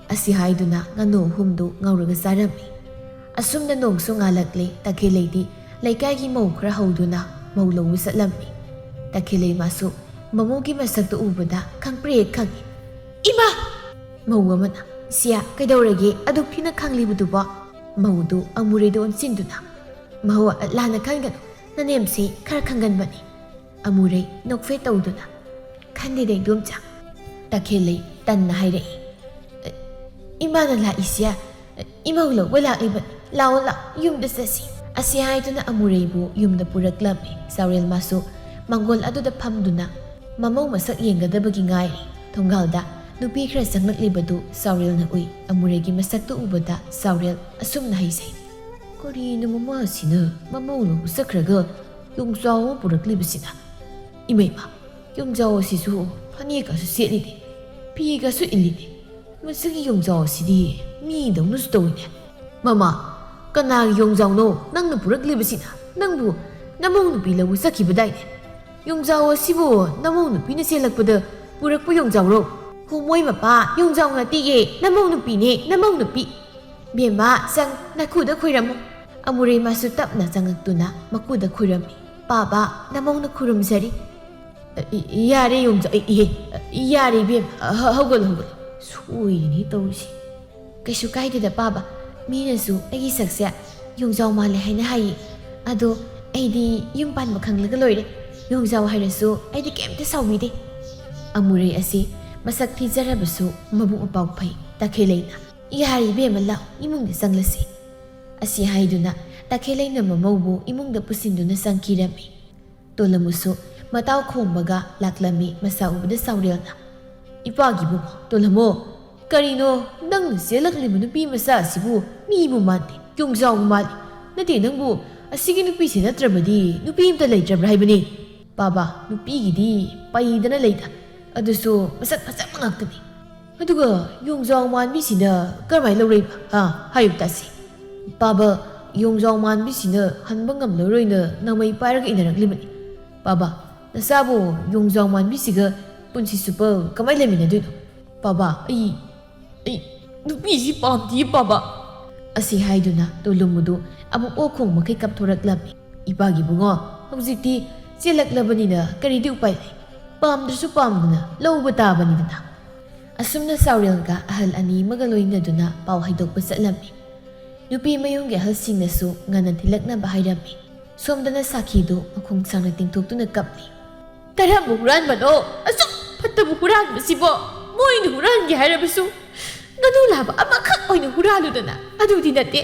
ꯑꯁꯤ ꯍꯥꯏꯗꯨꯅ ꯉꯥꯅꯨ ꯑꯍꯨꯝꯗꯨ ꯉꯧꯔꯒ ꯆꯥꯔꯝꯃꯤ꯫ ꯑꯁꯨꯝꯅ ꯅꯣꯡꯁꯨ ꯉꯥꯜꯂꯛꯂꯦ꯫ ꯇꯈꯦꯜꯂꯩꯗꯤ ꯂꯩꯀꯥꯏꯒꯤ ꯃꯧ ꯈꯔ ꯍꯧꯗꯨꯅ ꯃꯧ ꯂꯧꯕ ꯆꯠꯂꯝꯃꯤ꯫ ꯇꯈꯦꯜꯂꯩ ꯃꯥꯁꯨ ꯃꯃꯧꯒꯤ ꯃꯁꯛꯇꯨ ꯎꯕꯗ ꯈꯪꯄ꯭ꯔꯦꯛ ꯈꯪꯉꯤ꯫ "ꯏꯃꯥ!" ꯃꯧ ꯑꯃꯅ, "ꯁꯤꯌꯥ, ꯀꯩꯗꯧꯔꯒꯦ ꯑꯗꯨꯛ ꯊꯤꯅ ꯈꯪꯂꯤꯕꯗꯨꯕꯣ?" ꯃꯧꯗꯨ ꯑꯃꯨꯔꯩꯗ ꯑꯣꯟꯁꯤꯟꯗꯨꯅ, "ꯃꯍꯧ ꯂꯥꯟꯅ ꯈꯟꯒꯅꯨ, ꯅꯅꯦꯝꯁꯦ ꯈꯔ ꯈꯪꯒꯟꯕꯅꯤ"꯫ ꯑꯃꯨꯔꯩ ꯅꯣꯛꯐꯦꯠ ꯇꯧꯗꯨꯅ, "ꯈꯟꯗꯦꯗ ꯏꯗꯣꯝꯆꯥ"꯫ ꯇꯈꯦꯜꯂꯩ ꯇꯟꯅ ꯍꯥꯏꯔꯛꯏ, "ꯑ, ꯏꯃꯥꯅ ꯂꯥꯛꯏꯁꯦ, ꯑ, ꯏꯃꯧ ꯂꯧꯕ ꯂꯥꯛꯂꯤꯕꯅꯤ꯫ ꯂꯥꯛꯑꯣ, ꯂꯥꯛꯑꯣ, ꯌꯨꯝꯗ ꯆꯠꯁꯤ"꯫ ꯑꯁꯤ ꯍꯥꯏꯗꯨꯅ ꯑꯃꯨꯔꯩꯕꯨ ꯌꯨꯝꯗ ꯄꯨꯔꯛꯂꯝꯃꯤ꯫ ꯆꯥꯎꯔꯦꯜ ꯃꯥꯁꯨ ꯃꯥꯡꯒꯣꯜ ꯑꯗꯨꯗ ꯐꯝꯗꯨꯅ ꯃꯃꯧ ꯃꯁꯛ ꯌꯦꯡꯒꯗꯕꯒꯤ ꯉꯥꯏꯔꯤ꯫ ꯊꯣꯡꯒꯥꯜꯗ ꯅꯨꯄꯤ ꯈꯔ ꯆꯪꯂꯛꯂꯤꯕꯗꯨ ꯆꯥꯎꯔꯦꯜꯅ ꯎꯏ꯫ ꯑꯃꯨꯔꯩꯒꯤ ꯃꯁꯛꯇꯨ ꯎꯕꯗ ꯆꯥꯎꯔꯦꯜ ꯑꯁꯨꯝꯅ ꯍꯥꯏꯖꯩ, "ꯀꯔꯤꯅꯣ ꯃꯃꯥꯁꯤꯅ ꯃꯃꯧ ꯂꯧꯕ ꯆꯠꯈ꯭ꯔꯒ ꯌꯣꯡꯆꯥꯎ ꯑꯃ ꯄꯨꯔꯛꯂꯤꯕꯁꯤꯅ? ꯏꯃꯩꯃ, ꯌꯣꯡꯖꯥꯎ ꯑꯁꯤꯁꯨ ꯐꯅꯦꯛꯀꯁꯨ ꯁꯦꯠꯂꯤꯅꯦ, ꯐꯤꯒꯁꯨ ꯏꯜꯂꯤꯅꯦ꯫ ꯃꯁꯤꯒꯤ ꯌꯣꯡꯖꯥꯎ ꯑꯁꯤꯗꯤ ꯃꯤꯗꯧꯅꯁꯨ ꯇꯧꯏꯅꯦ꯫ ꯃꯃꯥ, ꯀꯅꯥꯒꯤ ꯌꯣꯡꯖꯥꯎꯅꯣ ꯅꯪꯅ ꯄꯨꯔꯛꯂꯤꯕꯁꯤꯅ? ꯅꯪꯕꯨ ꯅꯃꯧ ꯅꯨꯄꯤ ꯂꯧꯕ ꯆꯠꯈꯤꯕꯗꯥꯏꯅꯦ? ꯌꯣꯡꯖꯥꯎ ꯑꯁꯤꯕꯨ ꯅꯃꯧ ꯅꯨꯄꯤꯅ ꯆꯦꯜꯂꯛꯄꯗ ꯄꯨꯔꯛꯄ ꯌꯣꯡꯖꯥꯎꯔꯣ?" "ꯍꯣꯃꯣꯏ ꯃꯄꯥ, ꯌꯣꯡꯖꯥꯎ ꯅꯠꯇꯤꯌꯦ, ꯅꯃꯧ ꯅꯨꯄꯤꯅꯦ, ꯅꯃꯧ ꯅꯨꯄꯤ꯫ ꯕꯦꯝꯃ, ꯆꯪ, ꯅꯈꯨꯗ ꯈꯣꯏꯔꯝꯃꯨ"꯫ ꯑꯃꯨꯔꯩ ꯃꯥꯁꯨ ꯇꯞꯅ ꯆꯪꯉꯛꯇꯨꯅ ꯃꯀꯨꯗ ꯈꯣꯏꯔꯝꯃꯤ꯫ "ꯄꯥꯕ, ꯅꯃꯧꯅ ꯈꯨꯔꯨꯝꯖꯔꯤ"꯫ "ꯏ-, ꯏ-, ꯌꯥꯔꯦ ꯌꯣꯡꯖꯥꯎ, ꯏ-, ꯏꯍꯦ, ꯌꯥꯔꯦ ꯏꯕꯦꯝ, ꯍ-, ꯍꯧꯒꯠꯂꯣ, ꯍꯧꯒꯠꯂꯣ꯫ ꯁꯣꯏꯔꯤꯅꯤ ꯇꯧꯔꯤꯁꯤ"꯫ "ꯀꯩꯁꯨ ꯀꯥꯏꯗꯦꯗ ꯄꯥꯕ, ꯃꯤꯅꯁꯨ ꯑꯩꯒꯤ ꯁꯛꯁꯦ ꯌꯣꯡꯖꯥꯎ ꯃꯥꯜꯂꯦ ꯍꯥꯏꯅ ꯍꯥꯏꯌꯦ꯫ ꯑꯗꯣ ꯑꯩꯗꯤ ꯌꯨꯝ ꯄꯥꯟꯕ ꯈꯪꯂꯒ ꯂꯣꯏꯔꯦ꯫ ꯌꯣꯡꯖꯥꯎ ꯍꯥꯏꯔꯁꯨ ꯑꯩꯗꯤ ꯀꯩꯝꯇ ꯁꯥꯎꯕꯤꯗꯦ"꯫ ꯑꯃꯨꯔꯩ ꯑꯁꯤ ꯃꯁꯛ ꯊꯤꯖꯔꯕꯁꯨ ꯃꯕꯨꯛ ꯃꯄꯥꯎ ꯐꯩ꯫ ꯇꯈꯦꯜꯂꯩꯅ, "ꯌꯥꯔꯦ ꯏꯕꯦꯝꯃ, ꯂꯥꯛ, ꯏꯃꯨꯡꯗ ꯆꯪꯂꯁꯤ"꯫ ꯑꯁꯤ ꯍꯥꯏꯗꯨꯅ ꯇꯈꯦꯜꯂꯩꯅ ꯃꯃꯧꯕꯨ ꯏꯃꯨꯡꯗ ꯄꯨꯁꯤꯟꯗꯨꯅ ꯆꯪꯈꯤꯔꯝꯃꯤ꯫ ꯇꯣꯂꯝꯃꯨꯁꯨ ꯃꯇꯥꯎ ꯈꯣꯝꯕꯒ ꯂꯥꯛꯂꯝꯃꯤ꯫ ꯃꯁꯥ ꯎꯕꯗ ꯆꯥꯎꯔꯦꯜꯅ, "ꯏꯄꯥꯒꯤ ꯏꯕꯨꯡꯉꯣ, ꯇꯣꯂꯝꯃꯣ, ꯀꯔꯤꯅꯣ ꯅꯪꯅ ꯆꯦꯜꯂꯛꯂꯤꯕ ꯅꯨꯄꯤ ꯃꯆꯥ ꯑꯁꯤꯕꯨ? ꯃꯤꯕꯨ ꯃꯥꯟꯗꯦ, ꯌꯣꯡꯖꯥꯎꯕꯨ ꯃꯥꯜꯂꯤ꯫ ꯅꯠꯇꯦ, ꯅꯪꯕꯨ ꯑꯁꯤꯒꯤ ꯅꯨꯄꯤꯁꯤ ꯅꯠꯇ꯭ꯔꯕꯗꯤ ꯅꯨꯄꯤ ꯑꯝꯇ ꯂꯩꯇ꯭ꯔꯕ꯭ꯔꯥ ꯍꯥꯏꯕꯅꯤ? ꯄꯥꯕ, ꯅꯨꯄꯤꯒꯤꯗꯤ ꯄꯩꯗꯅ ꯂꯩꯗ, ꯑꯗꯨꯁꯨ ꯃꯁꯛ ꯐꯖꯕ ꯉꯥꯛꯇꯅꯤ꯫ ꯑꯗꯨꯒ ꯌꯣꯡꯖꯥꯎ ꯃꯥꯟꯕꯤꯁꯤꯅ ꯀꯔꯝꯍꯥꯏꯅ ꯂꯧꯔꯛꯏꯕ? ꯍꯥ? ꯍꯥꯏꯌꯨ ꯇꯥꯁꯤ"꯫ "ꯄꯥꯕ, ꯌꯣꯡꯖꯥꯎ ꯃꯥꯟꯕꯤꯁꯤꯅ ꯍꯟꯕ ꯉꯝꯂꯔꯣꯏꯅ ꯅꯃꯩ ꯄꯥꯏꯔꯒ ꯏꯟꯅꯔꯛꯂꯤꯕꯅꯤ꯫ ꯄꯥꯕ, ꯅꯆꯥꯕꯨ ꯌꯣꯡꯖꯥꯎ ꯃꯥꯟꯕꯤꯁꯤꯒ ꯄꯨꯟꯁꯤ ꯆꯨꯞꯄ ꯀꯃꯥꯏꯅ ꯂꯩꯃꯤꯟꯅꯗꯣꯏꯅꯣ? ꯄꯥꯕ, ꯑꯩ, ꯑꯩ ꯅꯨꯄꯤꯁꯤ ꯄꯥꯝꯗꯤꯌꯦ ꯄꯥꯕ"꯫ ꯑꯁꯤ ꯍꯥꯏꯗꯨꯅ ꯇꯣꯂꯨꯝꯕꯗꯨ ꯑꯃꯨꯛ ꯑꯣꯛ ꯈꯣꯡ ꯃꯈꯩ ꯀꯞꯊꯣꯔꯛꯂꯝꯃꯤ꯫ "ꯏꯄꯥꯒꯤ ꯏꯕꯨꯡꯉꯣ, ꯍꯧꯖꯤꯛꯇꯤ ꯆꯦꯜꯂꯛꯂꯕꯅꯤꯅ ꯀꯔꯤꯗꯤ ꯎꯄꯥꯏ ꯂꯩ? ꯄꯥꯝꯗ꯭ꯔꯁꯨ ꯄꯥꯝꯗꯅ ꯂꯧꯕ ꯇꯥꯕꯅꯤꯗꯅ꯫ ꯑꯁꯨꯝꯅ ꯆꯥꯎꯔꯦꯜꯒ ꯑꯍꯜ ꯑꯅꯤ ꯑꯃꯒ ꯂꯣꯏꯅꯗꯨꯅ ꯄꯥꯎ ꯍꯥꯏꯗꯣꯛꯄ ꯆꯠꯂꯝꯃꯤ꯫ ꯅꯨꯄꯤ ꯃꯌꯨꯝꯒꯤ ꯑꯍꯜꯁꯤꯡꯅꯁꯨ ꯉꯟꯅ ꯊꯤꯜꯂꯛꯅꯕ ꯍꯥꯏꯔꯝꯃꯤ꯫ ꯁꯣꯝꯗꯅ ꯁꯥꯈꯤꯗꯨ ꯃꯈꯣꯡ ꯁꯥꯡꯅ ꯇꯤꯡꯊꯣꯛꯇꯨꯅ ꯀꯞꯂꯤ꯫ "ꯀꯔꯝꯕ ꯍꯨꯔꯥꯟꯕꯅꯣ ꯑꯁꯨꯛ ꯐꯠꯇꯕ ꯍꯨꯔꯥꯟꯕꯁꯤꯕꯣ? ꯃꯣꯏꯅ ꯍꯨꯔꯥꯟꯒꯦ ꯍꯥꯏꯔꯕꯁꯨ ꯉꯥꯅꯨ ꯂꯥꯕ ꯑꯃꯈꯛ ꯑꯣꯏꯅ ꯍꯨꯔꯥꯜꯂꯨꯗꯅ꯫ ꯑꯗꯨꯗꯤ ꯅꯠꯇꯦ,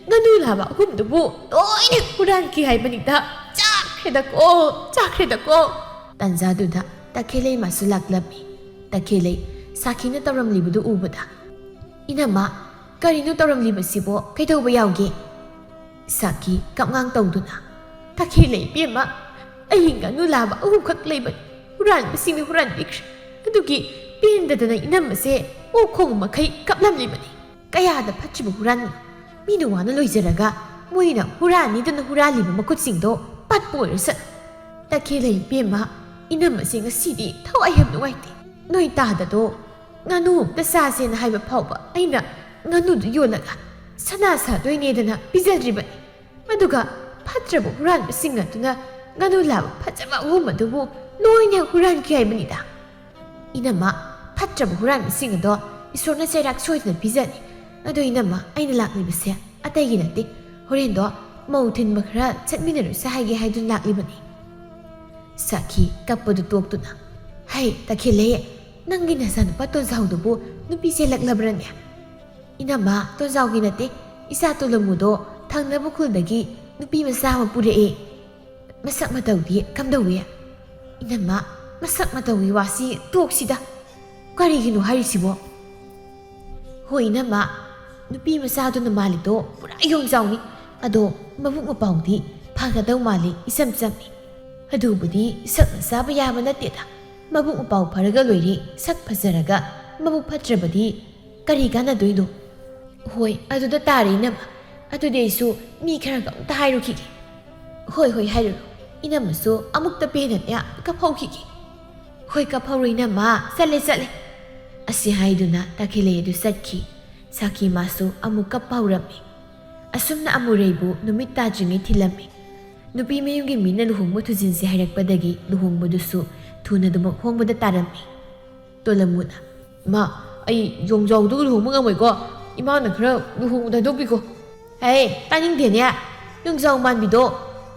ꯉꯥꯅꯨ ꯂꯥꯕ ꯑꯍꯨꯝꯗꯨꯕꯨ ꯂꯣꯏꯅ ꯍꯨꯔꯥꯟꯈꯤ ꯍꯥꯏꯕꯅꯤꯗ꯫ ꯆꯥꯈ꯭ꯔꯦꯗꯀꯣ, ꯆꯥꯈ꯭ꯔꯦꯗꯀꯣ!" ꯇꯥꯟꯖꯥꯗꯨꯗ ꯇꯈꯦꯜꯂꯩ ꯃꯥꯁꯨ ꯂꯥꯛꯂꯝꯃꯤ꯫ ꯇꯈꯦꯜꯂꯩ ꯁꯥꯈꯤꯅ ꯇꯧꯔꯝꯂꯤꯕꯗꯨ ꯎꯕꯗ, "ꯏꯅꯝꯃ, ꯀꯔꯤꯅꯣ ꯇꯧꯔꯝꯂꯤꯕꯁꯤꯕꯣ? ꯀꯩꯗꯧꯕ ꯌꯥꯎꯒꯦ?" ꯁꯥꯈꯤ ꯀꯞꯉꯥꯡ ꯇꯧꯗꯨꯅ, "ꯇꯈꯦꯜꯂꯩ ꯏꯕꯦꯝꯃ, ꯑꯩ ꯉꯥꯅꯨ ꯂꯥꯕ ꯑꯍꯨꯝꯈꯛ ꯂꯩꯕꯅꯤ, ꯍꯨꯔꯥꯟꯕꯁꯤꯡꯅ ꯍꯨꯔꯥꯟꯕꯤꯈ꯭ꯔꯦ꯫ ꯑꯗꯨꯒꯤ ꯄꯦꯟꯗꯗꯅ ꯏꯅꯝꯃꯁꯦ ꯑꯣꯛ ꯈꯣꯡ ꯃꯈꯩ ꯀꯞꯂꯝꯂꯤꯕꯅꯤ꯫ ꯀꯌꯥꯗ ꯐꯠꯇ꯭ꯔꯤꯕ ꯍꯨꯔꯥꯟꯕꯅꯣ! ꯃꯤꯅ ꯋꯥꯅ ꯂꯣꯏꯖꯔꯒ ꯃꯣꯏꯅ ꯍꯨꯔꯥꯟꯅꯤꯗꯅ ꯍꯨꯔꯥꯜꯂꯤꯕ ꯃꯈꯨꯠꯁꯤꯡꯗꯣ ꯄꯠꯄ ꯑꯣꯏꯔꯁꯅꯨ꯫ ꯇꯈꯦꯜꯂꯩ ꯏꯕꯦꯝꯃ, ꯏꯅꯝꯃꯁꯦ ꯉꯁꯤꯗꯤ ꯊꯋꯥꯏ ꯌꯥꯝ ꯅꯨꯡꯉꯥꯏꯇꯦ꯫ ꯅꯣꯏ ꯇꯥꯗꯗꯣ ꯉꯥꯅꯨ ꯑꯝꯇ ꯆꯥꯁꯦꯅ ꯍꯥꯏꯕ ꯐꯥꯎꯕ ꯑꯩꯅ ꯉꯥꯅꯨꯗꯨ ꯌꯣꯜꯂꯒ ꯁꯅꯥ ꯁꯥꯗꯣꯏꯅꯦꯗꯅ ꯄꯤꯖꯗ꯭ꯔꯤꯕꯅꯤ꯫ ꯑꯗꯨꯒ ꯐꯠꯇ꯭ꯔꯕ ꯍꯨꯔꯥꯟꯕꯁꯤꯡ ꯑꯗꯨꯅ ꯉꯥꯅꯨ ꯂꯥꯕ ꯐꯖꯕ ꯑꯍꯨꯝ ꯑꯗꯨꯕꯨ ꯂꯣꯏꯅ ꯍꯨꯔꯥꯟꯈꯤ ꯍꯥꯏꯕꯅꯤꯗ꯫ ꯏꯅꯝꯃ, ꯐꯠꯇ꯭ꯔꯕ ꯍꯨꯔꯥꯟꯕꯁꯤꯡ ꯑꯗꯣ ꯏꯁꯣꯔꯅ ꯆꯩꯔꯥꯛ ꯁꯣꯏꯗꯅ ꯄꯤꯖꯅꯤ꯫ ꯑꯗꯣ ꯏꯅꯝꯃ, ꯑꯩꯅ ꯂꯥꯛꯂꯤꯕꯁꯦ ꯑꯇꯩꯒꯤ ꯅꯠꯇꯦ꯫ ꯍꯣꯔꯦꯟꯗꯣ ꯃꯧ ꯊꯤꯟꯕ ꯈꯔ ꯆꯠꯃꯤꯟꯅꯔꯨꯁꯦ ꯍꯥꯏꯒꯦ ꯍꯥꯏꯗꯨꯅ ꯂꯥꯛꯂꯤꯕꯅꯤ꯫" ꯁꯥꯈꯤ ꯀꯞꯄꯗꯨ ꯇꯣꯛꯇꯨꯅ, "ꯍꯩ, ꯇꯈꯦꯜꯂꯩ, ꯅꯪꯒꯤ ꯅꯆꯥꯅꯨꯄꯥ ꯇꯣꯟꯖꯥꯎꯗꯨꯕꯨ ꯅꯨꯄꯤ ꯆꯦꯜꯂꯛꯂꯕ꯭ꯔꯅꯦ?" "ꯏꯅꯝꯃ, ꯇꯣꯟꯖꯥꯎꯒꯤ ꯅꯠꯇꯦ, ꯏꯆꯥ ꯇꯣꯂꯨꯃꯨꯗꯣ ꯊꯪꯅꯕ ꯈꯨꯜꯗꯒꯤ ꯅꯨꯄꯤ ꯃꯆꯥ ꯑꯃ ꯄꯨꯔꯛꯑꯦ꯫ ꯃꯁꯛ ꯃꯇꯧꯗꯤ ꯀꯝꯗꯧꯏ?" "ꯏꯅꯝꯃ, ꯃꯁꯛ ꯃꯇꯧꯒꯤ ꯋꯥꯁꯤ ꯇꯣꯛꯁꯤꯗ꯫ ꯀꯔꯤꯒꯤꯅꯣ ꯍꯥꯏꯔꯤꯁꯤꯕꯣ?" "ꯍꯣꯏ ꯏꯅꯝꯃ, ꯅꯨꯄꯤ ꯃꯆꯥꯗꯨꯅ ꯃꯥꯜꯂꯤꯗꯣ ꯄꯨꯔꯥ ꯌꯣꯡꯖꯥꯎꯅꯤ꯫ ꯑꯗꯣ ꯃꯕꯨꯛ ꯃꯄꯥꯎꯗꯤ ꯐꯒꯗꯧ ꯃꯥꯜꯂꯤ, ꯏꯆꯝ ꯆꯝꯃꯤ꯫ ꯑꯗꯨꯕꯨꯗꯤ ꯁꯛꯅ ꯆꯥꯕ ꯌꯥꯕ ꯅꯠꯇꯦꯗ꯫ ꯃꯕꯨꯛ ꯃꯄꯥꯎ ꯐꯔꯒ ꯂꯣꯏꯔꯦ, ꯁꯛ ꯐꯖꯔꯒ ꯃꯕꯨꯛ ꯐꯠꯇ꯭ꯔꯕꯗꯤ ꯀꯔꯤ ꯀꯥꯟꯅꯗꯣꯏꯅꯣ?" "ꯍꯣꯏ, ꯑꯗꯨꯗ ꯇꯥꯔꯦ ꯏꯅꯝꯃ꯫ ꯑꯗꯨꯗꯤ ꯑꯩꯁꯨ ꯃꯤ ꯈꯔꯒ ꯑꯝꯇ ꯍꯥꯏꯔꯨꯈꯤꯒꯦ꯫" "ꯍꯣꯏ, ꯍꯣꯏ, ꯍꯥꯏꯔꯨꯔꯣ꯫ ꯏꯅꯝꯃꯁꯨ ꯑꯃꯨꯛꯇ ꯄꯦꯟꯅꯅꯦ ꯀꯞꯍꯧꯈꯤꯒꯦ꯫" "ꯍꯣꯏ, ꯀꯞꯍꯧꯔꯣ ꯏꯅꯝꯃ, ꯆꯠꯂꯦ, ꯆꯠꯂꯦ꯫" ꯑꯁꯤ ꯍꯥꯏꯗꯨꯅ ꯇꯈꯦꯜꯂꯩ ꯑꯗꯨ ꯆꯠꯈꯤ꯫ ꯁꯥꯈꯤ ꯃꯥꯁꯨ ꯑꯃꯨꯛ ꯀꯞꯄ ꯍꯧꯔꯝꯃꯤ꯫ ꯑꯁꯨꯝꯅ ꯑꯃꯨꯔꯩꯕꯨ ꯅꯨꯃꯤꯠ ꯇꯥꯗ꯭ꯔꯤꯉꯩ ꯊꯤꯜꯂꯝꯃꯤ꯫ ꯅꯨꯄꯤ ꯃꯌꯨꯝꯒꯤ ꯃꯤꯅ ꯂꯨꯍꯣꯡꯕ ꯊꯨꯖꯤꯟꯁꯦ ꯍꯥꯏꯔꯛꯄꯗꯒꯤ ꯂꯨꯍꯣꯡꯕꯗꯨꯁꯨ ꯊꯨꯅ ꯑꯗꯨꯃꯛ ꯍꯣꯡꯕꯗ ꯇꯥꯔꯝꯃꯤ꯫ ꯇꯣꯂꯝꯃꯨꯅ, "ꯏꯃꯥ, ꯑꯩ ꯌꯣꯡꯖꯥꯎꯗꯨꯒ ꯂꯨꯍꯣꯡꯕ ꯉꯝꯃꯣꯏꯀꯣ꯫ ꯏꯃꯥꯅ ꯈꯔ ꯂꯨꯍꯣꯡꯕꯗ ꯍꯥꯏꯗꯣꯛꯄꯤꯀꯣ꯫" "ꯍꯦ, ꯇꯥꯅꯤꯡꯗꯦꯅꯦ꯫ ꯌꯣꯡꯖꯥꯎ ꯃꯥꯟꯕꯤꯗꯣ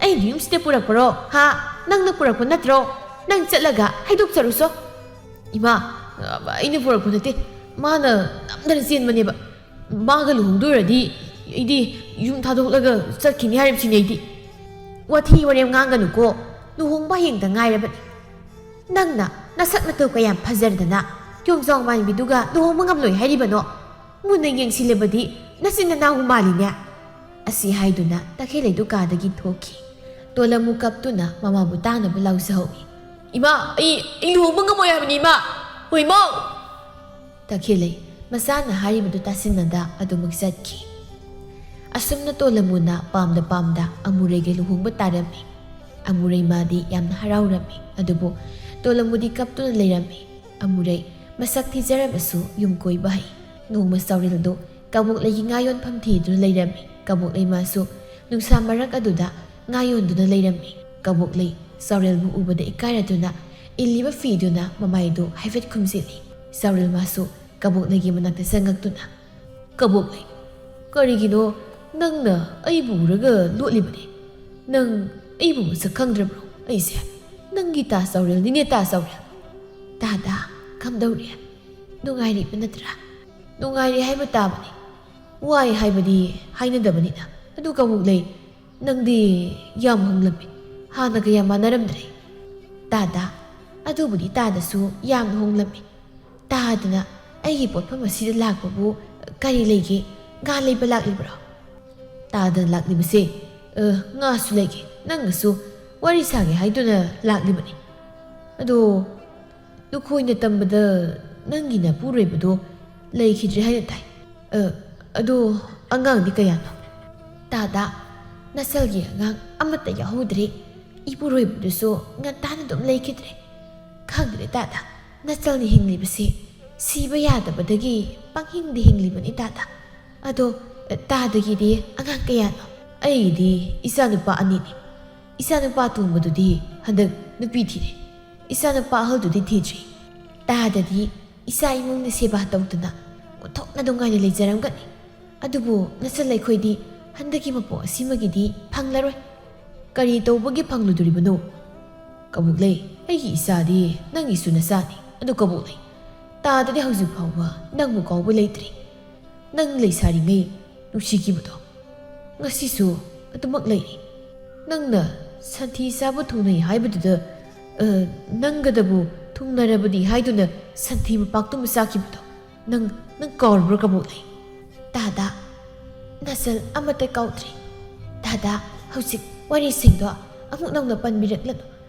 ꯑꯩꯒꯤ ꯌꯨꯝꯁꯤꯗ ꯄꯨꯔꯛꯄꯔꯣ? ꯍꯥ? ꯅꯪꯅ ꯄꯨꯔꯛꯄ ꯅꯠꯇ꯭ꯔꯣ? ꯅꯪ ꯆꯠꯂꯒ ꯍꯥꯏꯗꯣꯛꯆꯔꯨꯁꯣ꯫" "ꯏꯃꯥ, ꯑꯩꯅ ꯄꯨꯔꯛꯄ ꯅꯠꯇꯦ꯫ ꯃꯥꯅ ꯅꯝꯗꯅ ꯆꯦꯟꯕꯅꯦꯕ꯫ ꯃꯥꯒ ꯂꯨꯍꯣꯡꯗꯣꯏꯔꯗꯤ ꯑꯩꯗꯤ ꯌꯨꯝ ꯊꯥꯗꯣꯛꯂꯒ ꯆꯠꯈꯤꯅꯤ ꯍꯥꯏꯔꯤꯕꯁꯤꯅꯦ ꯑꯩꯗꯤ꯫" "ꯋꯥꯊꯤ ꯋꯥꯔꯦꯝ ꯉꯥꯡꯒꯅꯨꯀꯣ꯫ ꯂꯨꯍꯣꯡꯕ ꯍꯌꯦꯡꯗ ꯉꯥꯏꯔꯕꯅꯤ꯫ ꯅꯪꯅ ꯅꯁꯛ ꯅꯇꯧ ꯀꯌꯥꯝ ꯐꯖꯔꯗꯅ ꯌꯣꯡꯖꯥꯎ ꯃꯥꯟꯕꯤꯗꯨꯒ ꯂꯨꯍꯣꯡꯕ ꯉꯝꯂꯣꯏ ꯍꯥꯏꯔꯤꯕꯅꯣ? ꯃꯨꯟꯅ ꯌꯦꯡꯁꯤꯜꯂꯕꯗꯤ ꯅꯆꯤꯟ ꯅꯅꯥꯎ ꯃꯥꯜꯂꯤꯅꯦ꯫" ꯑꯁꯤ ꯍꯥꯏꯗꯨꯅ ꯇꯈꯦꯜꯂꯩꯗꯨ ꯀꯥꯗꯒꯤ ꯊꯣꯛꯈꯤ꯫ ꯇꯣꯂꯝꯃꯨ ꯀꯞꯇꯨꯅ ꯃꯃꯥꯕꯨ ꯇꯥꯅꯕ ꯂꯥꯎꯖꯍꯧꯏ꯫ "ꯏꯃꯥ, ꯑꯩ, ꯑꯩ ꯂꯨꯍꯣꯡꯕ ꯉꯝꯃꯣꯏ ꯍꯥꯏꯕꯅꯤ, ꯏꯃꯥ! ꯍꯣꯏ, ꯏꯃꯥ!" ꯇꯈꯦꯜꯂꯩ ꯃꯆꯥꯅ ꯍꯥꯏꯔꯤꯕꯗꯨ ꯇꯥꯁꯤꯟꯅꯗ ꯑꯗꯨꯃꯛ ꯆꯠꯈꯤ꯫ ꯑꯁꯨꯝꯅ ꯇꯣꯂꯝꯃꯨꯅ ꯄꯥꯝꯗ ꯄꯥꯝꯗ ꯑꯃꯨꯔꯩꯒ ꯂꯨꯍꯣꯡꯕ ꯇꯥꯔꯝꯃꯤ꯫ ꯑꯃꯨꯔꯩ ꯃꯥꯗꯤ ꯌꯥꯝꯅ ꯍꯔꯥꯎꯔꯝꯃꯤ꯫ ꯑꯗꯨꯕꯨ ꯇꯣꯂꯝꯃꯨꯗꯤ ꯀꯞꯇꯨꯅ ꯂꯩꯔꯝꯃꯤ꯫ ꯑꯃꯨꯔꯩ ꯃꯁꯛ ꯊꯤꯖꯔꯕꯁꯨ ꯌꯨꯝ ꯀꯣꯏꯕ ꯍꯩ꯫ ꯅꯣꯡꯃ ꯆꯥꯎꯔꯦꯜꯗꯨ ꯀꯕꯣꯛꯂꯩꯒꯤ ꯉꯥ ꯌꯣꯟꯐꯝ ꯊꯤꯗꯨꯅ ꯂꯩꯔꯝꯃꯤ꯫ ꯀꯕꯣꯛꯂꯩ ꯃꯥꯁꯨ ꯅꯨꯡꯁꯥ ꯃꯔꯛ ꯑꯗꯨꯗ ꯉꯥ ꯌꯣꯟꯗꯨꯅ ꯂꯩꯔꯝꯃꯤ꯫ ꯀꯕꯣꯛꯂꯩ ꯆꯥꯎꯔꯦꯜꯕꯨ ꯎꯕꯗ ꯏꯀꯥꯏꯔꯗꯨꯅ ꯏꯜꯂꯤꯕ ꯐꯤꯗꯨꯅ ꯃꯃꯥꯏꯗꯨ ꯍꯥꯏꯐꯦꯠ ꯈꯨꯝꯖꯤꯜꯂꯤ꯫ ꯆꯥꯎꯔꯦꯜ ꯃꯥꯁꯨ ꯀꯕꯣꯛꯂꯩꯒꯤ ꯃꯅꯥꯛꯇ ꯆꯪꯉꯛꯇꯨꯅ, "ꯀꯕꯣꯛꯂꯩ, ꯀꯔꯤꯒꯤꯅꯣ ꯅꯪꯅ ꯑꯩꯕꯨ ꯎꯔꯒ ꯂꯣꯠꯂꯤꯕꯅꯤ? ꯅꯪ ꯑꯩꯕꯨ ꯃꯁꯛ ꯈꯪꯗ꯭ꯔꯕ꯭ꯔꯣ? ꯑꯩꯁꯦ ꯅꯪꯒꯤ ꯇꯥ ꯆꯥꯎꯔꯦꯜꯅꯤꯅꯦ, ꯇꯥ ꯆꯥꯎꯔꯦꯜ꯫" "ꯇꯥꯗ, ꯀꯝꯗꯧꯔꯤ? ꯅꯨꯡꯉꯥꯏꯔꯤꯕ ꯅꯠꯇ꯭ꯔꯥ?" "ꯅꯨꯡꯉꯥꯏꯔꯤ ꯍꯥꯏꯕ ꯇꯥꯕꯅꯤ꯫ ꯋꯥꯏ ꯍꯥꯏꯕꯗꯤ ꯍꯥꯏꯅꯗꯕꯅꯤꯅ꯫ ꯑꯗꯨ ꯀꯕꯣꯛꯂꯩ, ꯅꯪꯗꯤ ꯌꯥꯝ ꯍꯣꯡꯂꯝꯃꯤ꯫ ꯍꯥꯟꯅꯒ ꯌꯥꯝ ꯃꯥꯟꯅꯔꯝꯗ꯭ꯔꯦ꯫" "ꯇꯥꯗ, ꯑꯗꯨꯕꯨꯗꯤ ꯇꯥꯗꯁꯨ ꯌꯥꯝꯅ ꯍꯣꯡꯂꯝꯃꯤ꯫ ꯇꯥꯗꯅ ꯑꯩꯒꯤ ꯄꯣꯠꯐꯝ ꯑꯁꯤꯗ ꯂꯥꯛꯄꯕꯨ ꯀꯔꯤ ꯂꯩꯒꯦ? ꯉꯥ ꯂꯩꯕ ꯂꯥꯛꯂꯤꯕ꯭ꯔꯣ?" "ꯇꯥꯗꯅ ꯂꯥꯛꯂꯤꯕꯁꯦ, ꯑ, ꯉꯥꯁꯨ ꯂꯩꯒꯦ, ꯅꯪꯒꯁꯨ ꯋꯥꯔꯤ ꯁꯥꯒꯦ ꯍꯥꯏꯗꯨꯅ ꯂꯥꯛꯂꯤꯕꯅꯤ꯫ ꯑꯗꯣ, ꯂꯨꯈꯣꯏꯅ ꯇꯝꯕꯗ ꯅꯪꯒꯤ ꯅꯄꯨꯔꯣꯏꯕꯗꯣ ꯂꯩꯈꯤꯗ꯭ꯔꯦ ꯍꯥꯏꯅ ꯇꯥꯏ꯫ ꯑ, ꯑꯗꯣ ꯑꯉꯥꯡꯗꯤ ꯀꯌꯥꯅꯣ?" "ꯇꯥꯗ, ꯅꯆꯜꯒꯤ ꯑꯉꯥꯡ ꯑꯃꯠꯇ ꯌꯥꯎꯍꯧꯗ꯭ꯔꯦ꯫ ꯏꯄꯨꯔꯣꯏꯕꯗꯨꯁꯨ ꯉꯟꯇꯥꯅ ꯑꯗꯨꯝ ꯂꯩꯈꯤꯗ꯭ꯔꯦ꯫ ꯈꯪꯗ꯭ꯔꯦ ꯇꯥꯗ, ꯅꯆꯜꯅ ꯍꯤꯡꯂꯤꯕꯁꯤ ꯁꯤꯕ ꯌꯥꯗꯕꯗꯒꯤ ꯄꯪꯍꯤꯡꯗ ꯍꯤꯡꯂꯤꯕꯅꯤ ꯇꯥꯗ꯫ ꯑꯗꯣ, ꯇꯥꯗꯒꯤꯗꯤ ꯑꯉꯥꯡ ꯀꯌꯥꯅꯣ?" "ꯑꯩꯒꯤꯗꯤ ꯏꯆꯥꯅꯨꯄꯥ ꯑꯅꯤꯅꯤ꯫ ꯏꯆꯥꯅꯨꯄꯥ ꯑꯇꯣꯝꯕꯗꯨꯗꯤ ꯍꯟꯗꯛ ꯅꯨꯄꯤ ꯊꯤꯔꯦ꯫ "ꯏꯆꯥꯅꯨꯄꯥ ꯑꯍꯜꯗꯨꯗꯤ ꯊꯤꯗ꯭ꯔꯤ꯫ ꯇꯥꯗꯗꯤ ꯏꯆꯥ ꯏꯃꯨꯡꯅ ꯁꯦꯕꯥ ꯇꯧꯗꯨꯅ ꯑꯣꯟꯊꯣꯛꯅ ꯅꯨꯡꯉꯥꯏꯅ ꯂꯩꯖꯔꯝꯒꯅꯤ꯫ ꯑꯗꯨꯕꯨ ꯅꯆꯜ ꯑꯩꯈꯣꯏꯗꯤ ꯍꯟꯗꯛꯀꯤ ꯃꯄꯣꯛ ꯑꯁꯤꯃꯒꯤꯗꯤ ꯐꯪꯂꯔꯣꯏ꯫" "ꯀꯔꯤ ꯇꯧꯕꯒꯤ ꯐꯪꯂꯨꯗꯣꯔꯤꯕꯅꯣ?" "ꯀꯕꯣꯛꯂꯩ, ꯑꯩꯒꯤ ꯏꯆꯥꯗꯤ ꯅꯪꯒꯤꯁꯨ ꯅꯆꯥꯅꯤ꯫ ꯑꯗꯨ ꯀꯕꯣꯛꯂꯩ, ꯇꯥꯗꯗꯤ ꯍꯧꯖꯤꯛ ꯐꯥꯎꯕ ꯅꯪꯕꯨ ꯀꯥꯎꯕ ꯂꯩꯇ꯭ꯔꯤ꯫ ꯅꯪ ꯂꯩꯁꯥꯔꯤꯉꯩ ꯅꯨꯡꯁꯤꯈꯤꯕꯗꯣ ꯉꯁꯤꯁꯨ ꯑꯗꯨꯃꯛ ꯂꯩꯔꯤ꯫ ꯅꯪꯅ ꯁꯟꯊꯤ ꯆꯥꯕ ꯊꯨꯡꯅꯩ ꯍꯥꯏꯕꯗꯨꯗ, ꯑ, ꯅꯪꯒꯗꯕꯨ ꯊꯨꯡꯅꯔꯕꯗꯤ ꯍꯥꯏꯗꯨꯅ ꯁꯟꯊꯤ ꯃꯄꯥꯛꯇꯨꯃ ꯆꯥꯈꯤꯕꯗꯣ ꯅꯪ, ꯅꯪ ꯀꯥꯎꯔꯕ꯭ꯔꯥ ꯀꯕꯣꯛꯂꯩ?" "ꯇꯥꯗ, ꯅꯆꯜ ꯑꯃꯠꯇ ꯀꯥꯎꯗ꯭ꯔꯤ꯫ ꯇꯥꯗ, ꯍꯧꯖꯤꯛ ꯋꯥꯔꯤꯁꯤꯡꯗꯣ ꯑꯃꯨꯛ ꯅꯧꯅ ꯄꯟꯕꯤꯔꯛꯂꯅꯨ꯫